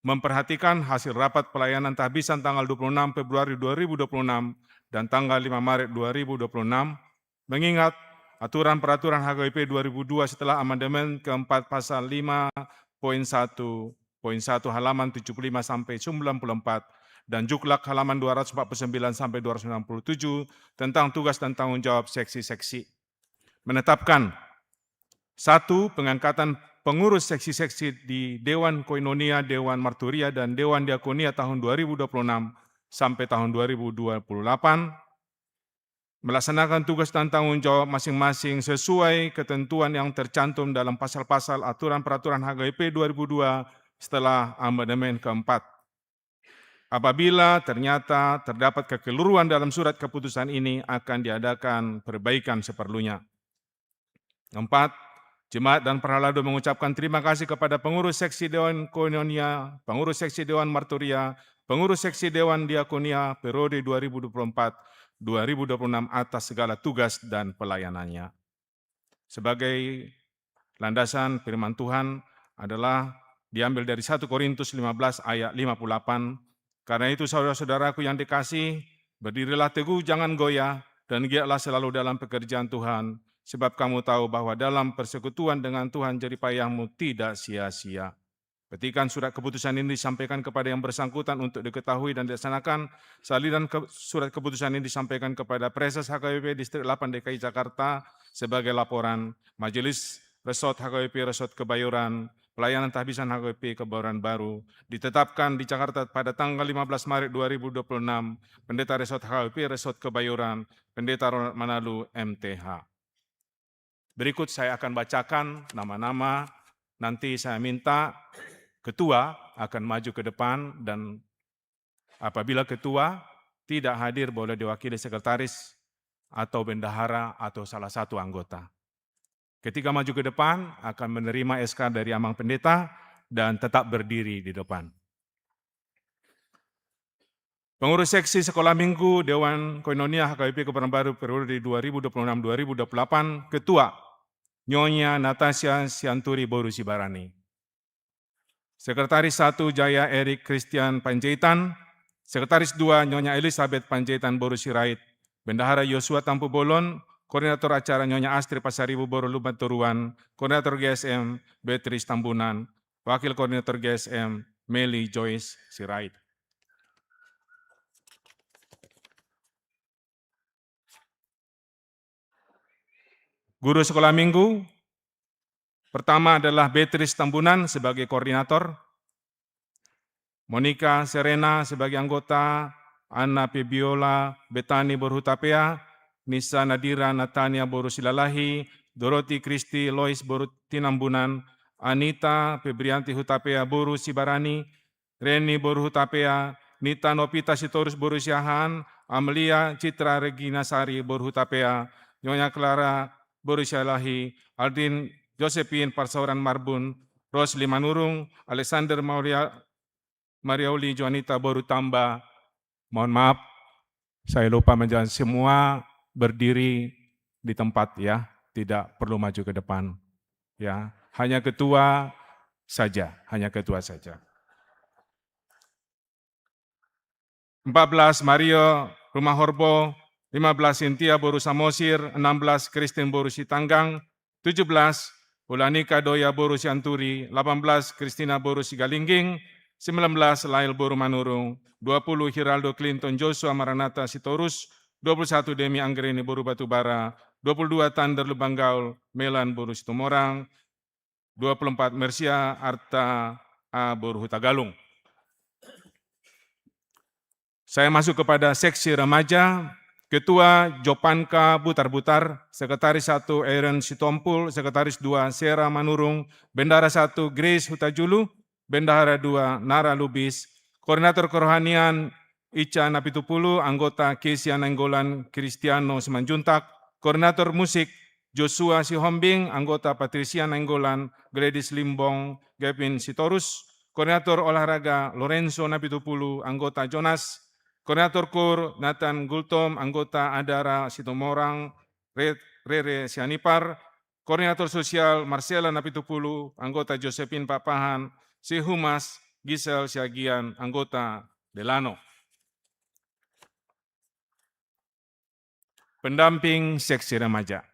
Memperhatikan hasil rapat pelayanan tahbisan tanggal dua puluh enam Februari dua ribu dua puluh enam dan tanggal lima Maret dua ribu dua puluh enam, mengingat aturan peraturan H K B P dua ribu dua setelah amandemen keempat pasal lima poin satu poin satu halaman tujuh puluh lima sampai sembilan puluh empat dan Juklak halaman dua ratus empat puluh sembilan sampai dua ratus enam puluh tujuh tentang tugas dan tanggung jawab seksi-seksi. Menetapkan: satu, pengangkatan pengurus seksi-seksi di Dewan Koinonia, Dewan Marturia, dan Dewan Diakonia tahun dua ribu dua puluh enam sampai tahun dua ribu dua puluh delapan, melaksanakan tugas dan tanggung jawab masing-masing sesuai ketentuan yang tercantum dalam pasal-pasal aturan peraturan H K B P dua ribu dua setelah amandemen keempat. Apabila ternyata terdapat kekeliruan dalam surat keputusan ini, akan diadakan perbaikan seperlunya. Empat, jemaat dan parhalado mengucapkan terima kasih kepada pengurus seksi Dewan Koinonia, pengurus seksi Dewan Marturia, pengurus seksi Dewan Diakonia periode dua ribu dua puluh empat dua ribu dua puluh enam atas segala tugas dan pelayanannya. Sebagai landasan, firman Tuhan adalah diambil dari satu Korintus lima belas ayat lima puluh delapan. Karena itu, saudara-saudaraku yang dikasihi, berdirilah teguh, jangan goyah, dan giatlah selalu dalam pekerjaan Tuhan, sebab kamu tahu bahwa dalam persekutuan dengan Tuhan jerih payahmu tidak sia-sia. Petikan surat keputusan ini disampaikan kepada yang bersangkutan untuk diketahui dan dilaksanakan. Saliran ke-, surat keputusan ini disampaikan kepada Praeses H K B P Distrik delapan D K I Jakarta sebagai laporan. Majelis Resort H K B P Resort Kebayoran, pelayanan tahbisan H K B P Kebayoran Baru, ditetapkan di Jakarta pada tanggal lima belas Maret dua ribu dua puluh enam, Pendeta Resort H K B P Resort Kebayoran, Pendeta Ronald Manalu, M T H. Berikut saya akan bacakan nama-nama, nanti saya minta ketua akan maju ke depan, dan apabila ketua tidak hadir, boleh diwakili sekretaris atau bendahara atau salah satu anggota. Ketika maju ke depan, akan menerima S K dari Amang Pendeta dan tetap berdiri di depan. Pengurus Seksi Sekolah Minggu Dewan Koinonia H K B P Kebayoran Baru periode dua ribu dua puluh enam dua ribu dua puluh delapan, Ketua, Nyonya Natasha Sianturi boru Sibarani. Sekretaris satu, Jaya Erik Christian Panjaitan. Sekretaris dua, Nyonya Elizabeth Panjaitan boru Sirait. Bendahara Yosua Tampubolon. Koordinator acara, Nyonya Astri Pasaribu boru Lumbantoruan. Koordinator G S M, Beatrice Tambunan. Wakil Koordinator G S M, Meli Joyce Sirait. Guru Sekolah Minggu, pertama adalah Beatrice Tambunan sebagai koordinator, Monica Serena sebagai anggota, Anna Febiola Betani boru Hutapea, Nisa Nadira Natania boru Silalahi, Dorothy Christy Lois boru Tinambunan, Anita Febrianti Hutapea boru Sibarani, Reni boru Hutapea, Nita Novita Sitorus boru Siahaan, Amelia Citra Regina Sari boru Hutapea, Nyonya Clara boru Sialahi, Aldin Josephine Parsaoran Marbun, Rosli Manurung, Alexander Maria, Mariauli Joanita boru Tamba. Mohon maaf, saya lupa menjelaskan, semua berdiri di tempat ya, tidak perlu maju ke depan. Ya, hanya ketua saja, hanya ketua saja. Empat belas, Mario Rumahorbo, lima belas, Sintia boru Samosir, enam belas, Christine boru Sitanggang, tujuh belas, Ulanika Doya boru Sianturi, delapan belas, Christina boru Sigalingging, sembilan belas, Lail boru Manurung, dua puluh, Hiraldo Clinton Joshua Maranata Sitorus, dua puluh satu, Demi Anggreni boru Batubara, dua puluh dua, Thunder Lumban Gaul Melan boru Situmorang, dua puluh empat, Mersia Arta A boru Hutagalung. Saya masuk kepada seksi remaja. Ketua, Jopanka Butarbutar. Sekretaris satu, Aaron Sitompul. Sekretaris dua, Sera Manurung. Bendahara satu, Grace Hutajulu. Bendahara dua, Nara Lubis. Koordinator kerohanian, Ica Napitupulu. Anggota, Kesia Nainggolan, Kristiano Simanjuntak. Koordinator musik, Joshua Sihombing. Anggota, Patricia Nainggolan, Gladys Limbong, Gavin Sitorus. Koordinator olahraga, Lorenzo Napitupulu. Anggota, Jonas. Koordinator kur, Nathan Gultom. Anggota, Adara Situmorang, Re-, Rere Sianipar. Koordinator sosial, Marcella Napitupulu. Anggota, Josephine Papahan. Si Humas, Gisel Siagian. Anggota, Delano. Pendamping seksi remaja,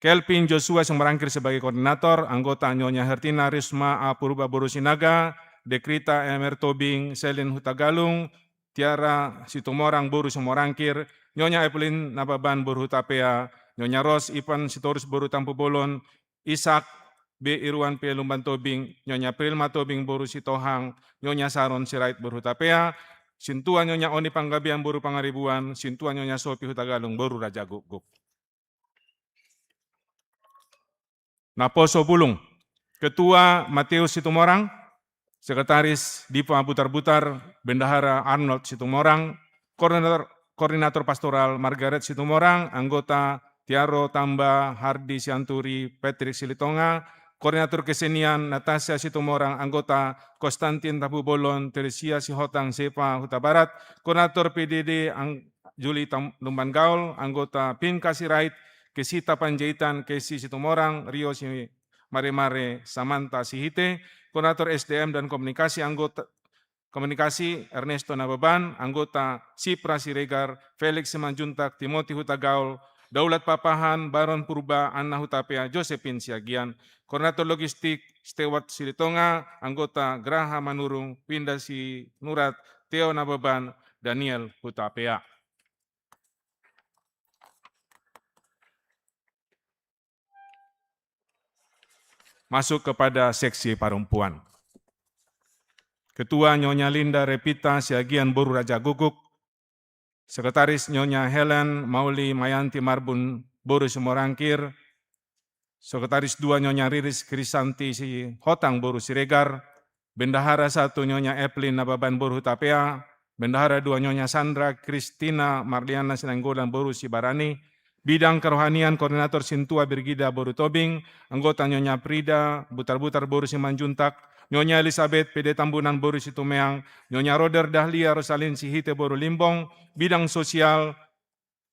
Kelvin Joshua Simarangkir sebagai koordinator, anggota, Nyonya Hertina Risma A Purba boru Sinaga, Dekrita M R Tobing, Selin Hutagalung, Tiara Situmorang boru Simorangkir, Nyonya Evelyn Nababan boru Hutapea, Nyonya Ros Ivan Sitorus boru Tampubolon, Ishak B Irwan P Lumban Tobing, Nyonya Prilma Tobing boru Sitohang, Nyonya Saron Sirait boru Hutapea, Sintua Nyonya Oni Panggabean boru Pangaribuan, Sintua Nyonya Sopi Hutagalung boru Raja Gukguk. Naposo Bulung. Ketua Mateus Situmorang, Sekretaris Dipa Butarbutar, Bendahara Arnold Situmorang, Koordinator, Koordinator Pastoral Margaret Situmorang, anggota Tiaro Tamba Hardi Sianturi, Patrick Silitonga, Koordinator Kesenian Natasha Situmorang, anggota Konstantin Tabubolon, Teresia Sihotang, Sepa Hutabarat, Koordinator P D D Ang-, Juli Tam-, Lumban Gaol, anggota Pinka Sirait, Kesita Panjaitan, Kesi Situmorang, Rio Simaremare, Samanta Sihite, Koordinator S D M dan Komunikasi, anggota Komunikasi Ernesto Nababan, anggota Sipra Siregar, Felix Simanjuntak, Timothy Hutagaol, Daulat Papahan, Baron Purba, Anna Hutapea, Josephine Siagian, Koordinator Logistik Stewart Silitonga, anggota Graha Manurung, Pinda Sinurat, Theo Nababan, Daniel Hutapea. Masuk kepada seksi parompuan. Ketua Nyonya Linda Revita Siagian boru Raja Gukguk, Sekretaris Nyonya Helen Mauli Mayanti Marbun boru Simorangkir, Sekretaris dua Nyonya Riris Krisanti Sihotang boru Siregar, Bendahara satu Nyonya Evelyn Nababan boru Hutapea, Bendahara dua Nyonya Sandra Kristina Marliana Sinainggolan boru Sibarani, bidang kerohanian koordinator Sintua Birgida boru Tobing, anggota Nyonya Prida Butarbutar boru Simanjuntak, Nyonya Elizabeth P D Tambunan boru Situmeang, Nyonya Roder Dahlia Rosalin Sihite boru Limbong, bidang sosial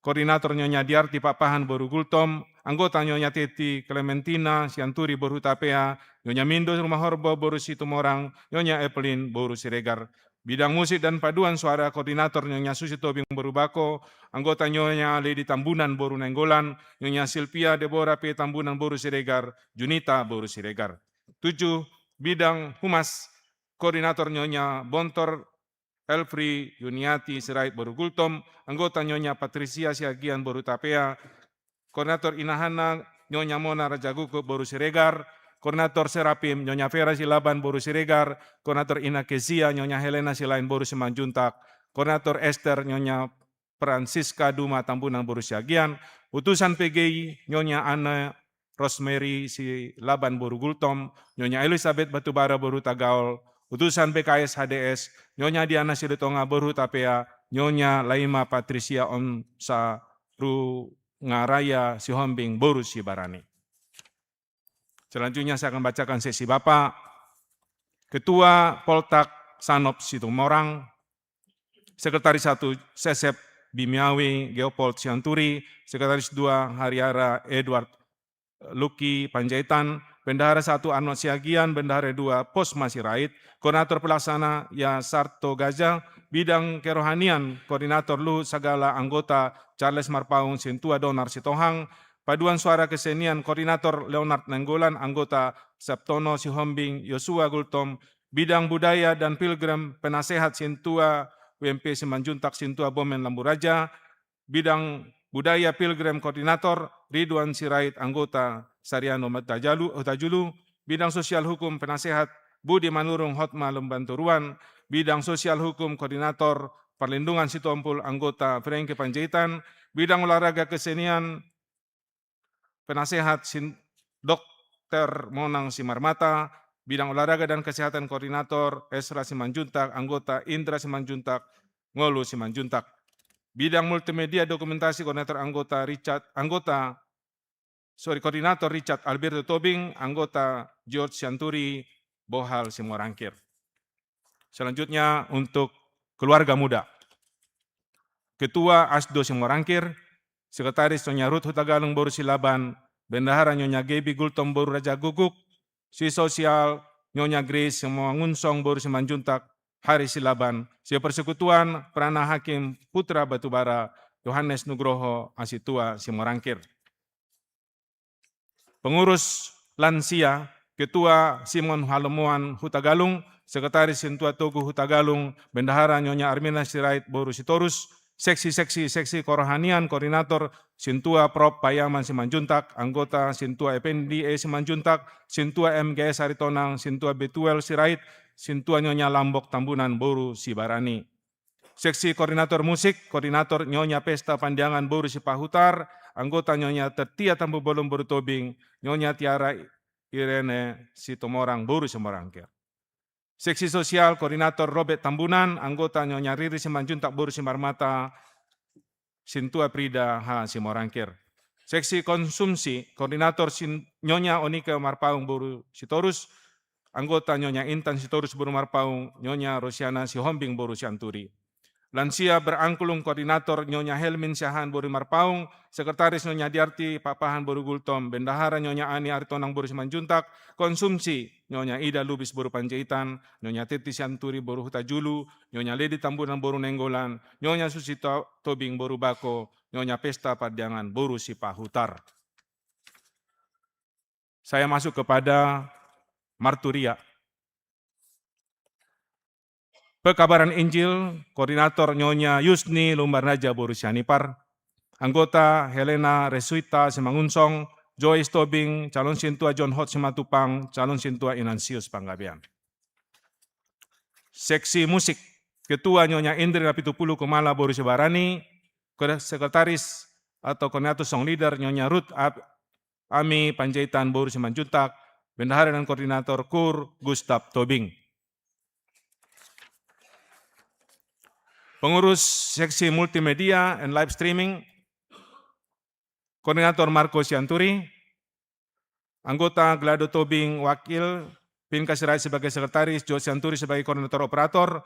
koordinator Nyonya Diarti Papahan boru Gultom, anggota Nyonya Teti Clementina Sianturi boru Hutapea, Nyonya Mindo Rumahorbo boru Situmorang, Nyonya Evelyn boru Siregar. Bidang musik dan paduan suara koordinator Nyonya Susi Tobing boru Bako, anggota Nyonya Ledi Tambunan boru Nainggolan, Nyonya Silvia Deborah P Tambunan boru Siregar, Junita boru Siregar. Tujuh, bidang humas koordinator Nyonya Bontor Elfri Yuniati Sirait boru Gultom, anggota Nyonya Patricia Siagian boru Hutapea, koordinator Inahana Nyonya Mona Raja Gukguk boru Siregar, koordinator Serapim Nyonya Vera Silaban boru Siregar, koordinator Ina Kesia Nyonya Helena Silain boru Simanjuntak, koordinator Esther Nyonya Francisca Duma Tambunan boru Siagian, utusan P G I Nyonya Anna Rosemary Silaban boru Gultom, Nyonya Elizabeth Batubara boru Hutagaol, utusan B K S H D S, Nyonya Diana Silitonga boru Hutapea, Nyonya Laima Patricia Onsa Rungaraya Sihombing boru Sibarani. Selanjutnya saya akan bacakan seksi Bapak. Ketua Poltak Sanop Situmorang, Sekretaris satu Sesep Bimiawi Geopolt Sianturi, Sekretaris dua Hariara Edward Luki Panjaitan, Bendahara satu Arnold Siagian, Bendahara dua Posma Sirait, Koordinator Pelaksana Ya Sarto Gaja, bidang kerohanian Koordinator Luhut Sagala, anggota Charles Marpaung, Sintua Donar Sitohang, paduan suara kesenian Koordinator Leonard Nainggolan, anggota Septono Sihombing Yosua Gultom, bidang budaya dan pilgrim penasehat Sintua W M P Simanjuntak Sintua Bomen Lamburaja, bidang budaya pilgrim koordinator Ridwan Sirait, anggota Sariano Matajalu-, Hutajulu, bidang sosial hukum penasehat Budi Manurung Hotma Lumbantoruan, bidang sosial hukum koordinator Perlindungan Sitompul, anggota Frankie Panjaitan, bidang olahraga kesenian penasehat Sin-, Dokter Monang Simarmata, bidang olahraga dan kesehatan koordinator Esra Simanjuntak, anggota Indra Simanjuntak, Ngolu Simanjuntak. Bidang multimedia dokumentasi koordinator anggota Richard, anggota, sorry, koordinator Richard Alberto Tobing, anggota George Sianturi, Bohal Simorangkir. Selanjutnya untuk keluarga muda. Ketua Asdo Simorangkir, Sekretaris Nyonya Ruth Hutagalung boru Silaban, Bendahara Nyonya Gebi Gultom boru Raja Gukguk, si sosial Nyonya Grace Simangunsong boru Simanjuntak, Hari Silaban, si persekutuan Prana Hakim Putra Batubara, Yohanes Nugroho Asitua Simorangkir. Pengurus lansia, Ketua Simon Halomoan Hutagalung, Sekretaris Sintua Togu Hutagalung, Bendahara Nyonya Armina Sirait boru Sitorus, seksi-seksi, seksi kerohanian, koordinator Sintua Prop Payaman Simanjuntak, anggota Sintua Ependi E Simanjuntak, Sintua M G S Aritonang, Sintua Betuel Sirait, Sintua Nyonya Lambok Tambunan boru Sibarani. Seksi koordinator musik, koordinator Nyonya Pesta Pandiangan boru Sipahutar, anggota Nyonya Tertia Tambubolon boru Tobing, Nyonya Tiara Irene Situmorang boru Simorangkir. Seksi sosial, koordinator Robert Tambunan, anggota Nyonya Riri Simanjuntak boru Simarmata, Sintua Prida H Simorangkir. Seksi konsumsi, koordinator Sin-, Nyonya Onike Marpaung boru Sitorus, anggota Nyonya Intan Sitorus boru Marpaung, Nyonya Rosiana Sihombing boru Sianturi. Lansia berangklung, koordinator Nyonya Helmin Siahaan boru Marpaung, sekretaris Nyonya Diarti Papahan boru Gultom, bendahara Nyonya Ani Aritonang boru Simanjuntak, konsumsi Nyonya Ida Lubis boru Panjaitan, Nyonya Teti Sianturi boru Hutajulu, Nyonya Ledi Tambunan boru Nainggolan, Nyonya Susi To-, Tobing boru Bako, Nyonya Pesta Pandiangan boru Sipahutar. Saya masuk kepada marturia. Pekabaran Injil, koordinator Nyonya Yusni Lumban Raja boru Sianipar, anggota Helena Resuita Simangunsong, Joyce Tobing, calon sintua John Hot Simatupang, calon sintua Inansius Panggabean. Seksi musik, ketua Nyonya Indri Napitupulu Kumala boru Sibarani, kode-, sekretaris atau koordinator song leader Nyonya Ruth Ab-, Ami Panjaitan boru Simanjuntak, bendahara dan koordinator kur Gustav Tobing. Pengurus seksi multimedia and live streaming, koordinator Marco Sianturi, anggota Glado Tobing, wakil Pinka Sirait sebagai sekretaris, Jo Sianturi sebagai koordinator operator,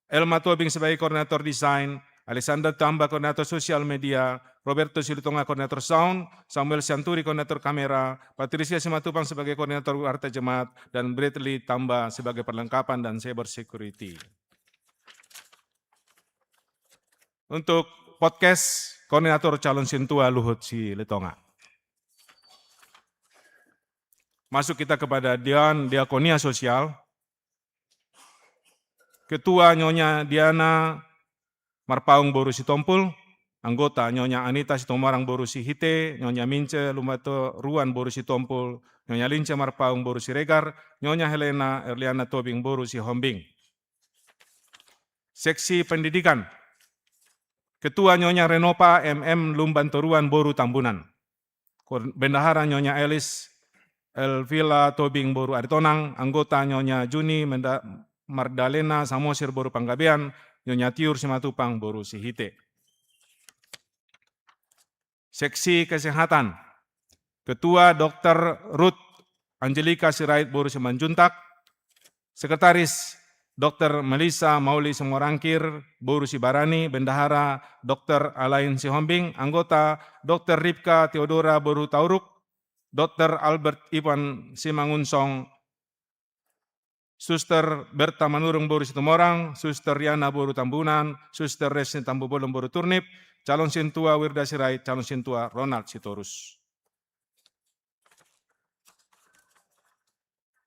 Elma Tobing sebagai koordinator desain, Alexander Tamba koordinator sosial media, Roberto Silutonga koordinator sound, Samuel Sianturi koordinator kamera, Patricia Simatupang sebagai koordinator warta jemaat, dan Bradley Tamba sebagai perlengkapan dan cyber security. Untuk podcast, koordinator calon sintua Luhut Silutonga. Masuk kita kepada Dewan Diakonia Sosial. Ketua Nyonya Diana Marpaung boru Sitompul, anggota Nyonya Anita Situmorang boru Sihite, Nyonya Mince Lumbantoruan boru Sitompul, Nyonya Lince Marpaung boru Siregar, Nyonya Helena Erliana Tobing boru Sihombing. Seksi pendidikan, ketua Nyonya Renopa M M Lumbantoruan boru Tambunan. Kor-, bendahara Nyonya Elis Elvila Tobing boru Aritonang, anggota Nyonya Juni Menda-, Mardalena Samosir boru Panggabean, Nyonya Tiur Simatupang boru Sihite. Seksi kesehatan, ketua Dokter Ruth Angelika Sirait boru Simanjuntak, sekretaris Dokter Melissa Mauli Simorangkir boru Sibarani, bendahara Dokter Alain Sihombing, anggota Dokter Ripka Theodora boru Tauruk, Dokter Albert Ivan Simangunsong, Suster Berta Manurung boru Situmorang, Suster Riana boru Tambunan, Suster Resni Tambubolon boru Turnip, calon sintua Wirda Sirait, calon sintua Ronald Sitorus.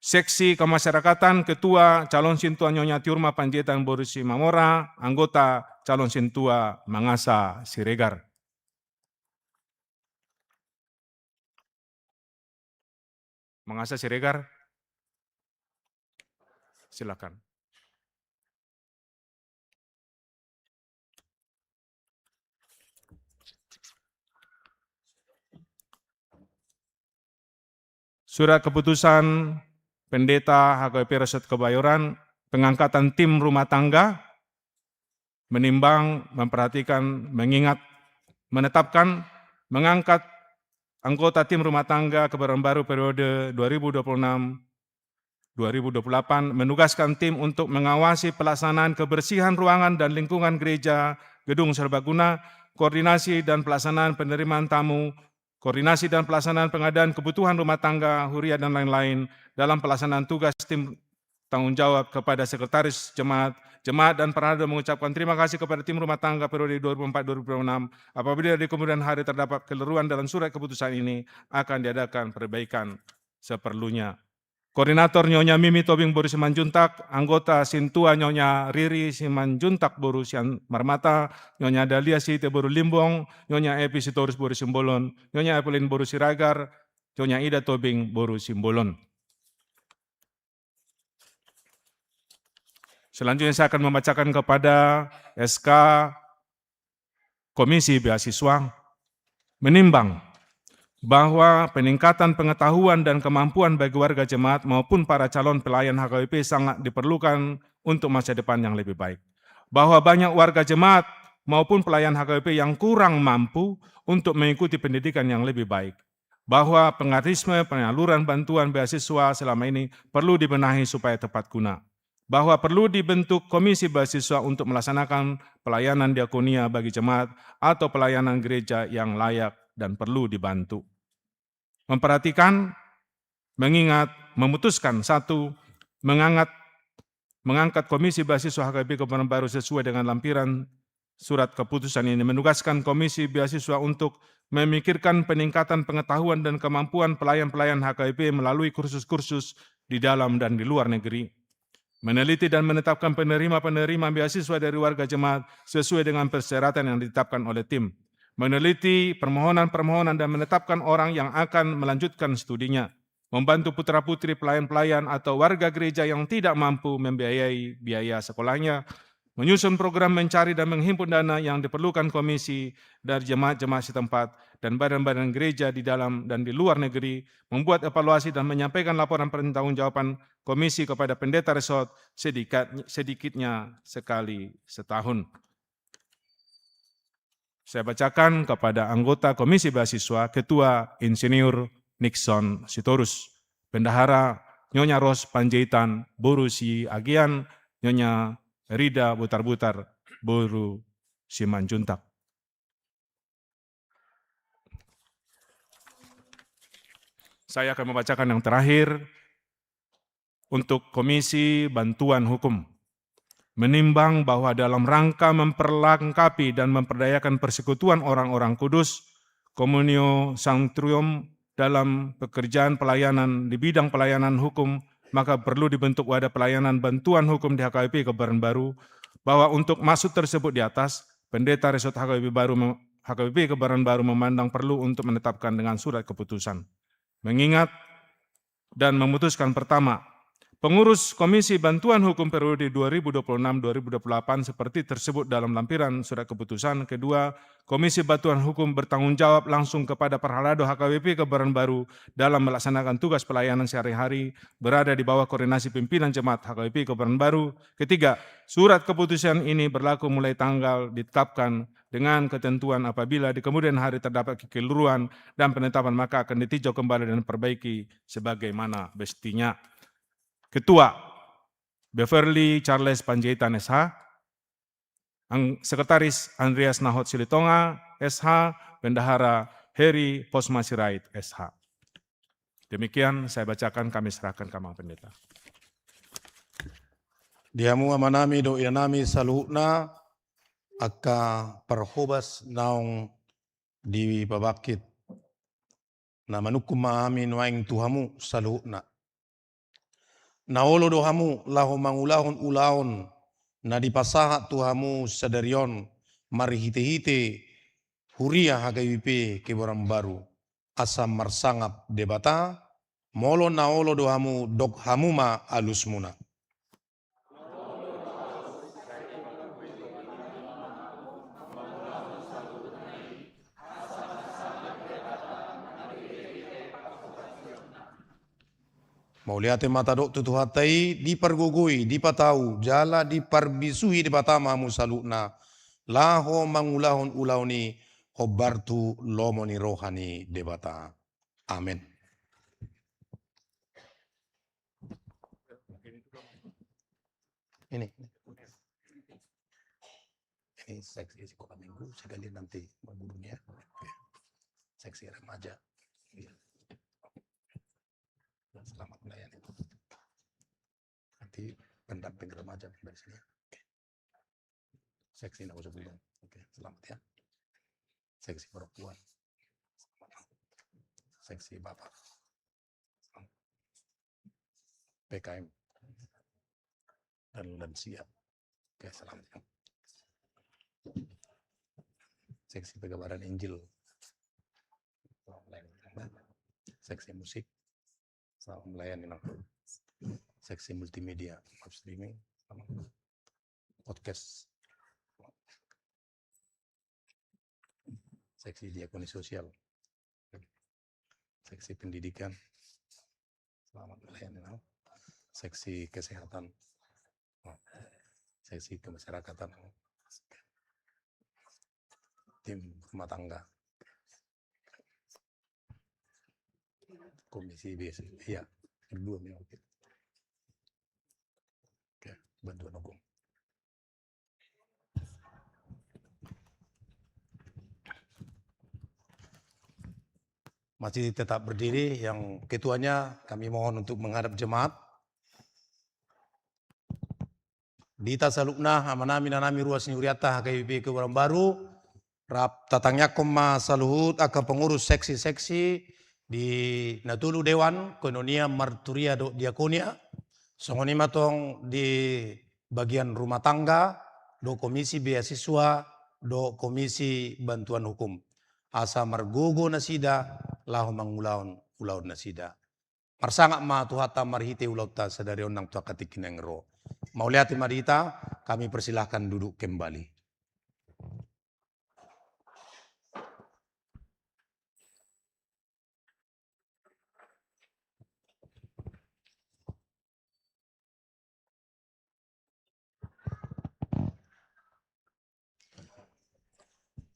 Seksi kemasyarakatan, ketua calon sintua Nyonya Tiurma Panjaitan boru Simamora, anggota calon sintua Mangasa Siregar. Mangasa Siregar. Silakan. Surat keputusan Pendeta H K P P Resort Kebayoran, pengangkatan tim rumah tangga, menimbang, memperhatikan, mengingat, menetapkan, mengangkat anggota tim rumah tangga Kebayoran Baru periode dua ribu dua puluh enam dua ribu dua puluh delapan, menugaskan tim untuk mengawasi pelaksanaan kebersihan ruangan dan lingkungan gereja, gedung serbaguna, koordinasi dan pelaksanaan penerimaan tamu, koordinasi dan pelaksanaan pengadaan kebutuhan rumah tangga, huria, dan lain-lain dalam pelaksanaan tugas tim tanggung jawab kepada sekretaris jemaat. Jemaat dan Parado mengucapkan terima kasih kepada tim rumah tangga periode dua ribu empat dua ribu enam. Apabila di kemudian hari terdapat kekeliruan dalam surat keputusan ini, akan diadakan perbaikan seperlunya. Koordinator Nyonya Mimi Tobing boru Simanjuntak, anggota Sintua Nyonya Riri Simanjuntak boru Sian Marmata, Nyonya Dalia Site boru Limbong, Nyonya Epi Sitorus boru Simbolon, Nyonya Evelyn boru Siragar, Nyonya Ida Tobing boru Simbolon. Selanjutnya saya akan membacakan kepada S K Komisi Beasiswa, menimbang bahwa peningkatan pengetahuan dan kemampuan bagi warga jemaat maupun para calon pelayan H K B P sangat diperlukan untuk masa depan yang lebih baik. Bahwa banyak warga jemaat maupun pelayan H K B P yang kurang mampu untuk mengikuti pendidikan yang lebih baik. Bahwa mekanisme penyaluran bantuan beasiswa selama ini perlu dibenahi supaya tepat guna. Bahwa perlu dibentuk komisi beasiswa untuk melaksanakan pelayanan diakonia bagi jemaat atau pelayanan gereja yang layak dan perlu dibantu. Memperhatikan, mengingat, memutuskan, satu, mengangkat, mengangkat Komisi Beasiswa H K B P Kebayoran Baru sesuai dengan lampiran surat keputusan ini, menugaskan Komisi Beasiswa untuk memikirkan peningkatan pengetahuan dan kemampuan pelayan-pelayan H K B P melalui kursus-kursus di dalam dan di luar negeri. Meneliti dan menetapkan penerima-penerima beasiswa dari warga jemaat sesuai dengan persyaratan yang ditetapkan oleh tim. Meneliti permohonan-permohonan dan menetapkan orang yang akan melanjutkan studinya. Membantu putra-putri pelayan-pelayan atau warga gereja yang tidak mampu membiayai biaya sekolahnya. Menyusun program mencari dan menghimpun dana yang diperlukan komisi dari jemaat-jemaat setempat dan badan-badan gereja di dalam dan di luar negeri, membuat evaluasi dan menyampaikan laporan pertanggungjawaban komisi kepada pendeta resort sedikit-, sedikitnya sekali setahun. Saya bacakan kepada anggota Komisi Beasiswa, Ketua Insinyur Nixon Sitorus, Bendahara Nyonya Ros Panjaitan boru Siagian, Nyonya Rida Butarbutar boru Simanjuntak. Saya akan membacakan yang terakhir untuk Komisi Bantuan Hukum. Menimbang bahwa dalam rangka memperlengkapi dan memperdayakan persekutuan orang-orang kudus, Communio Sanctorum, dalam pekerjaan pelayanan di bidang pelayanan hukum, maka perlu dibentuk wadah pelayanan bantuan hukum di H K B P Kebayoran Baru, bahwa untuk maksud tersebut di atas, pendeta resort H K B P baru mem-, H K B P Kebayoran Baru memandang perlu untuk menetapkan dengan surat keputusan. Mengingat dan memutuskan, pertama, pengurus Komisi Bantuan Hukum periode dua ribu dua puluh enam dua ribu dua puluh delapan seperti tersebut dalam lampiran surat keputusan. Kedua, Komisi Bantuan Hukum bertanggung jawab langsung kepada Parhalado H K B P Kebayoran Baru dalam melaksanakan tugas pelayanan sehari-hari, berada di bawah koordinasi pimpinan jemaat H K B P Kebayoran Baru. Ketiga, surat keputusan ini berlaku mulai tanggal ditetapkan dengan ketentuan apabila di kemudian hari terdapat kekeliruan dan penetapan, maka akan ditinjau kembali dan perbaiki sebagaimana mestinya. Ketua, Beverly Charles Panjaitan S H. Ang-, Sekretaris, Andreas Nahot Silitonga S H. Bendahara, Heri Posma Sirait S H. Demikian saya bacakan, kami serahkan ke Amang Pendeta. Di hamu amanami dohot inanami saluhutna, angka parhobas naung dipabangkit, na manungkun ma hami nuaeng tu hamu saluhutna. Na olo do hamu laho mangulahon ulaon na dipasahat tu hamu sadari on marhitehite huria H K B P Kebayoran Baru, asa marsangap Debata, molo na olo do hamu, dok hamu ma alusmuna. Mauliate ma tadok tu Tuhanta i, dipargogoi, dipatau, jala diparbisuhi Debata ma hamu saluhutna, laho mangulahon ulaon i, hombar tu lomo ni roha ni Debata. Amen. Ini. Ini seksi sekolah minggu, sekalian nanti menggurung ya. Oke. Seksi remaja. Iya. Selamat melayani. Nanti pendamping remaja dari sini. Oke. Seksi nggak usah pulang. Oke, selamat ya. Seksi perempuan. Seksi bapak. P K M dan lansia. Oke, selamat. Seksi pekabaran Injil. Seksi musik. Selamat melayani, nang. Seksi multimedia, live streaming, podcast. Seksi diakoni sosial. Seksi pendidikan. Selamat melayani, nang. Seksi kesehatan. Seksi kemasyarakatan. Tim rumah tangga. Komisi B S, iya, R dua memang. Oke, bantuan hukum. Masih tetap berdiri, yang ketuanya kami mohon untuk menghadap jemaat. Di hita saluhutna, amanami, inanami, ruas ni hurianta H K B P Kebayoran Baru, rap tatangiangkon ma saluhut angka pengurus seksi-seksi di na tolu dewan, koinonia, marturia dohot diakonia, songon i ma tong di bagian rumah tangga dohot komisi beasiswa dohot komisi bantuan hukum, asa margogo nasida laho mangulahon ulaon nasida. Marsangap ma Tuhanta marhite ulaonta sadari on nang tu angka tingki na naeng ro. Mauliate ma di hita, kami persilahkan duduk kembali.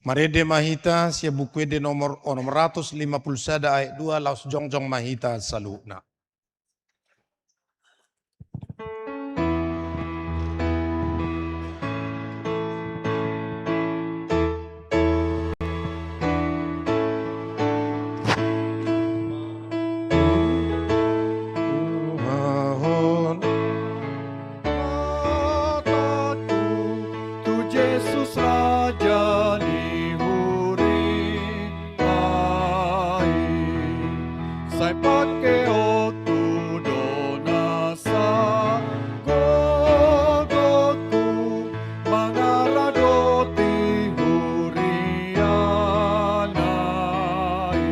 Marende ma hita sian Buku Ende nomor onom ratus lima pulu sada ayat dua, laos jongjong ma hita saluhutna. Mataku tu Jesus Raja ni huria i, sai pangkeonku do nasa gogoku mangaradoti huriana i.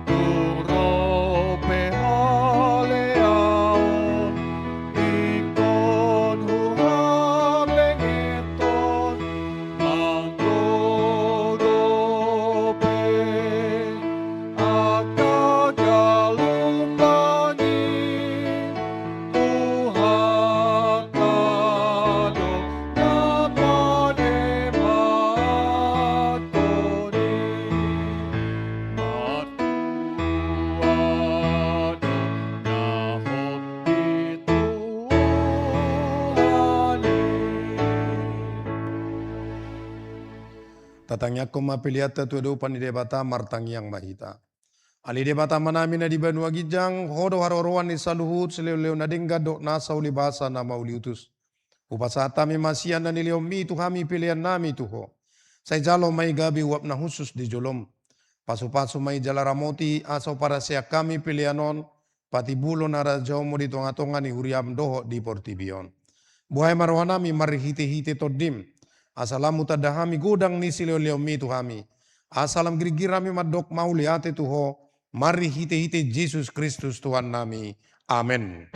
Tung ro pe haleaon ingkon huhabengeton, manggogo pe angka galumbang i, Tuhanta do na panemakon i. Martua do na hot di Tuhan i. Tatangiangkon ma peleanta tu adopan ni Debata. Martangiang ma hita. Ale Debata Amanami na di banua ginjang, Ho do haroroan ni saluhut silehonlehon na denggan dohot nasa uli basa na mauliutus. Hupasahat hami ma sian na nilehonmi tu hami peleannami tu Ho. Sai jalo ma i gabe uap na hushus di jolom. Pasupasu ma i jala ramoti asa huparsaehon hami pelean on patimbulhon harajaonmu di tongatonga ni huriam dohot di portibi on. Buhai ma rohanami marhitehite Tondim, asa lam hutanda hami godang ni silehonlehonmi tu hami, asa lam girgir hami mandok mauliate tu Ho, marhitehite Jesus Kristus Tuhannami. Amen.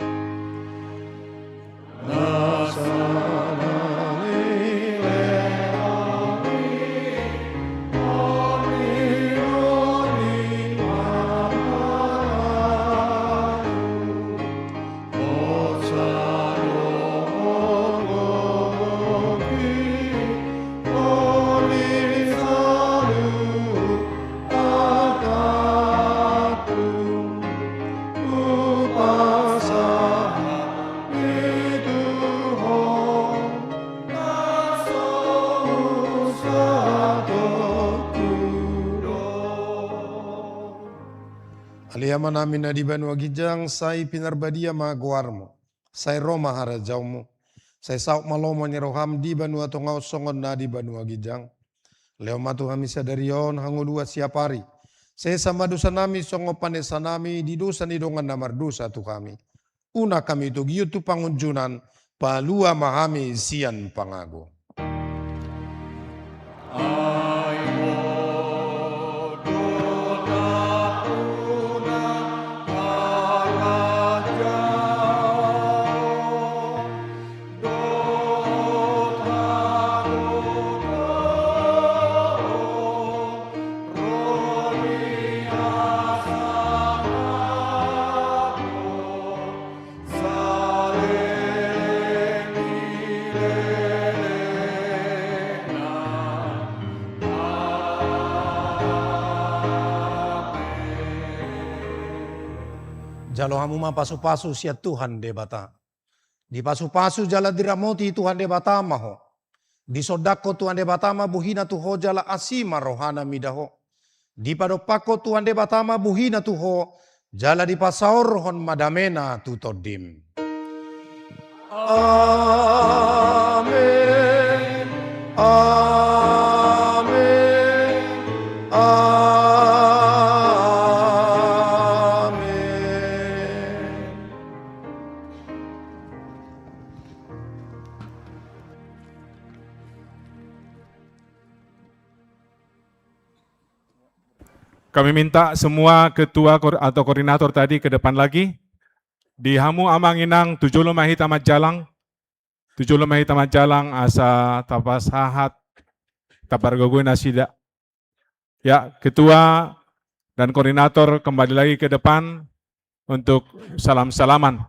Ale Amanami na di banua ginjang, sai pinarbadia ma goarmu. Sai ro ma harajaonmu. Sai saut ma lomo ni roham di banua tonga on songon na di banua ginjang. Lehon ma tu hami sadari on hangoluan siapari. Sesa ma dosanami songon panesanami di dosa ni dongan na mardosa tu hami. unang hami togihon tu pangunjunan, palua ma hami sian pangago. Jalo hamu ma pasupasu sian Tuhan Debata. Dipasupasu jala diramoti Tuhan Debata ma ho. Disondangkon Tuhan Debata ma bohina tu ho jala asi ma rohana mida ho. Dipadompakkon Tuhan Debata ma bohina tu ho, jala dipasaorhon ma damena tu tondim. Amen. Amen. Amen. Kami minta semua ketua kor-, atau koordinator tadi ke depan lagi. Di hamu amang inang, tu jolo ma hita manjalang. Tu jolo ma hita manjalang asa tapasahat, tapargogoi nasida. Ya, ketua dan koordinator kembali lagi ke depan untuk salam-salaman.